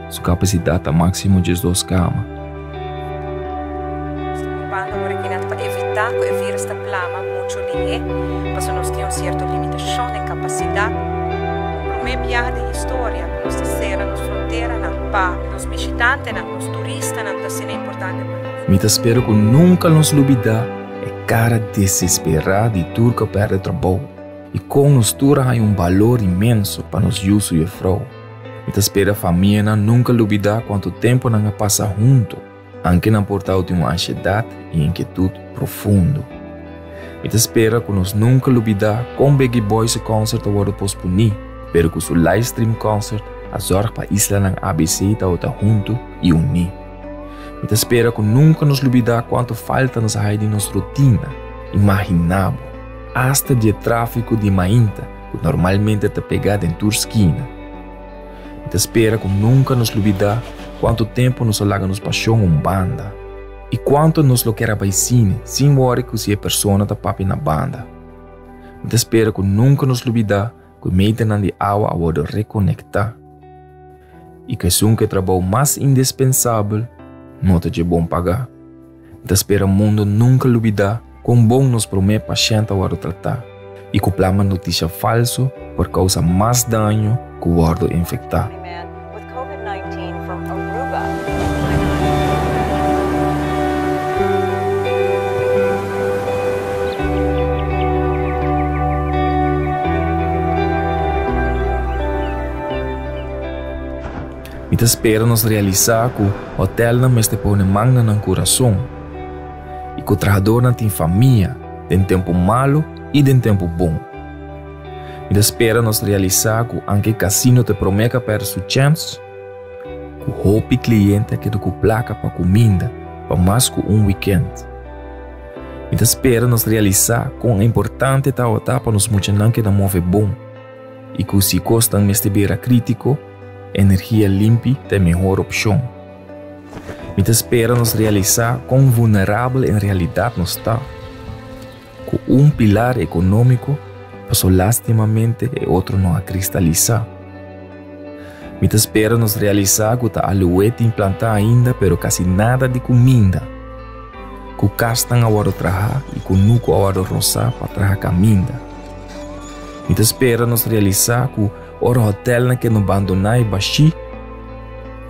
su kapasidat ta máksimo 12 kama. Nos ta ocupando ora ki nan pa evita cu e virus ta plama mucho lihe, pasobra nos tin un cierto limitacion den capacidad. Prome biaha den historia cu nos ta cera nos fronteranan pa nos bishitantenan, nos turistanan ta asina importante pa nos. Mi ta spera cu nunca nos lubida e cara desespera di tur cu a perde trabou y con nos tur a haña un balor inmenso pa nos yu su jefrou. Mi ta spera famianan nunka lubidá kuantu tempu nan a pasa huntu, anke nan por tabatin un anshedat i inkietut profundo. Mi ta spera ku nos nunka lubidá kon Biggie Boy su kònsert a wòrdu posponí, pero ku su livestream kònsert a zòrg pa islanan ABC tabata huntu i uní. Mi ta spera ku nunka nos lubidá kuantu falta nos a hai di nos rutina. Imaginá bo, asta di e tráfiko di mainta ku normalmente ta pegá den tur skina. Mi ta spera ku nunka nos lubidá kuantu tempu nos a laga nos pashon un banda i kuantu nos lo ker a bai sine sin wòri ku si e persona ta papia na banda. Mi ta spera ku nunka nos lubidá ku e meternan di awa a wòrdu rekonektá i ku esun ku e trabou mas indispensabel no ta dje bon pagá. Mi ta spera mundo nunka lubidá kon bon nos promé pashènt a wòrdu tratá i ku plama notisha falso por kousa mas daño ku wòrdu infektá. Mi ta spera nos realisá ku hotèlnan mester pone man na nan kurason i ku trahadornan tin famia den tempu malu i den tempu bon. Mi ta spera nos realisá ku anke kasino ta e promé ku a pèrdè su chèns, ku hopi kliente a keda ku plaka pa kuminda pa mas ku un wikènt. Mi ta spera nos realisá kon importante tabata pa nos muchanan keda move bon i ku si kosnan mester bira krítiko, Energia limpi ta e mehor opshon. Mi ta spera nos realisá kon vulnerabel en realidat nos ta. Ku un pilar ekonómiko, paso lástimamente e otro no a kristalisá. Mi ta spera nos realisá ku ta aloe tin plantá ainda pero kasi nada di kuminda. Ku kasnan a wòrdu trahá i kunuku a wòrdu rosá pa traha kaminda. Mi ta spera nos realisá ku Ora hotelnan keda bandoná i bashí,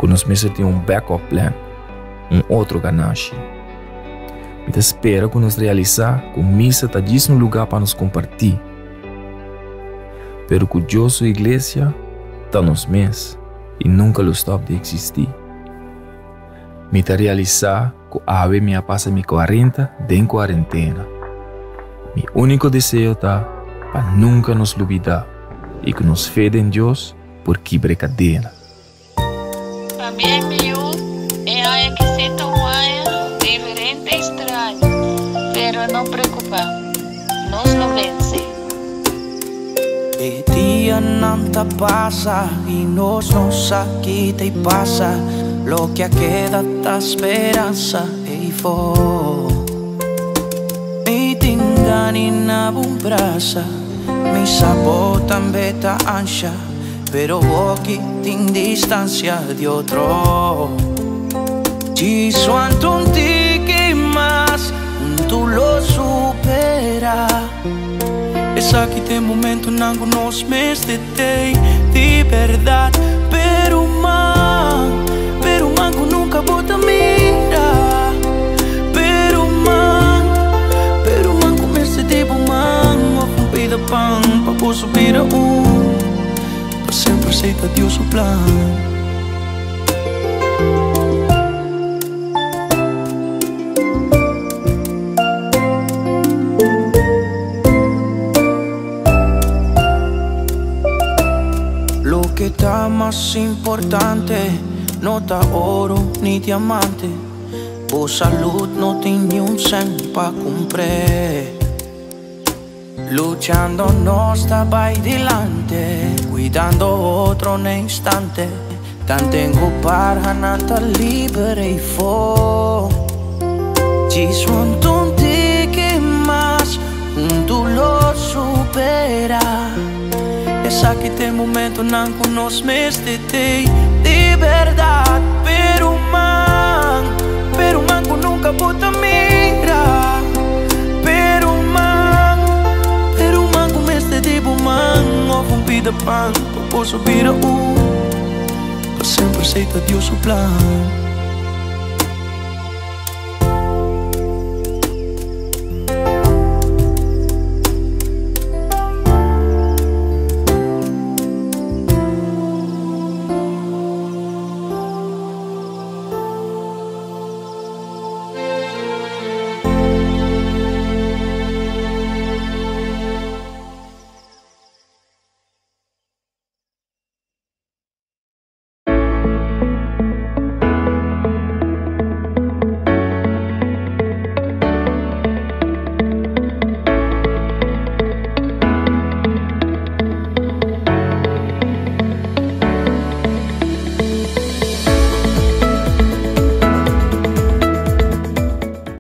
ku nos mester tin un backup plan, un otro ganashi. Mi ta spera ku nos realisá ku misa ta djis un lugá pa nos kompartí, pero ku Dios su iglesia ta nos mes i nunka lo stòp di eksistí. Mi ta realisá ku awe mi a pasa mi 40 den kuarentena. Mi úniko deseo ta pa nunka nos lubidá i ku nos fe den Dios por kibra e kadena. Pabien mi yu, e aña ki si ta un aña diferente i straño, pero no preocupa, nos lo vence. E dianan ta pasa i nos no sa ki ta pasa. Loke a keda ta speransa. fo. Mi tin gana na bo brasa, mi sa bo tambe ta ansha, pero aki tin distancia di otro. Djis wanta un tiki mas, hunto lo supera. Esaki ta e momentonan cu nos mester tey di berdad. Pero man, pero man cu nunca bo ta mira. Pero man, pero man cu mester di bo man. Of un pida pan pa bo bira un. Pa semper ta Dios su plan. Loke ta mas importante no ta oro ni diamante. Bo salud no tin un cent pa cumpra. Luchando nos ta bay dilanti, cuidando otro na instante. Tanten cu parhanan ta liber ey fo. Djis wanta un tiki mas, hunto lo supera. Esaki ta e momentonan cu nos mester tey di berdad. Pero man cu nunca bo ta mira. Pero man cu mester di bo man. Of un pida pan pa bo bira un. Pa semper ta Dios su plan.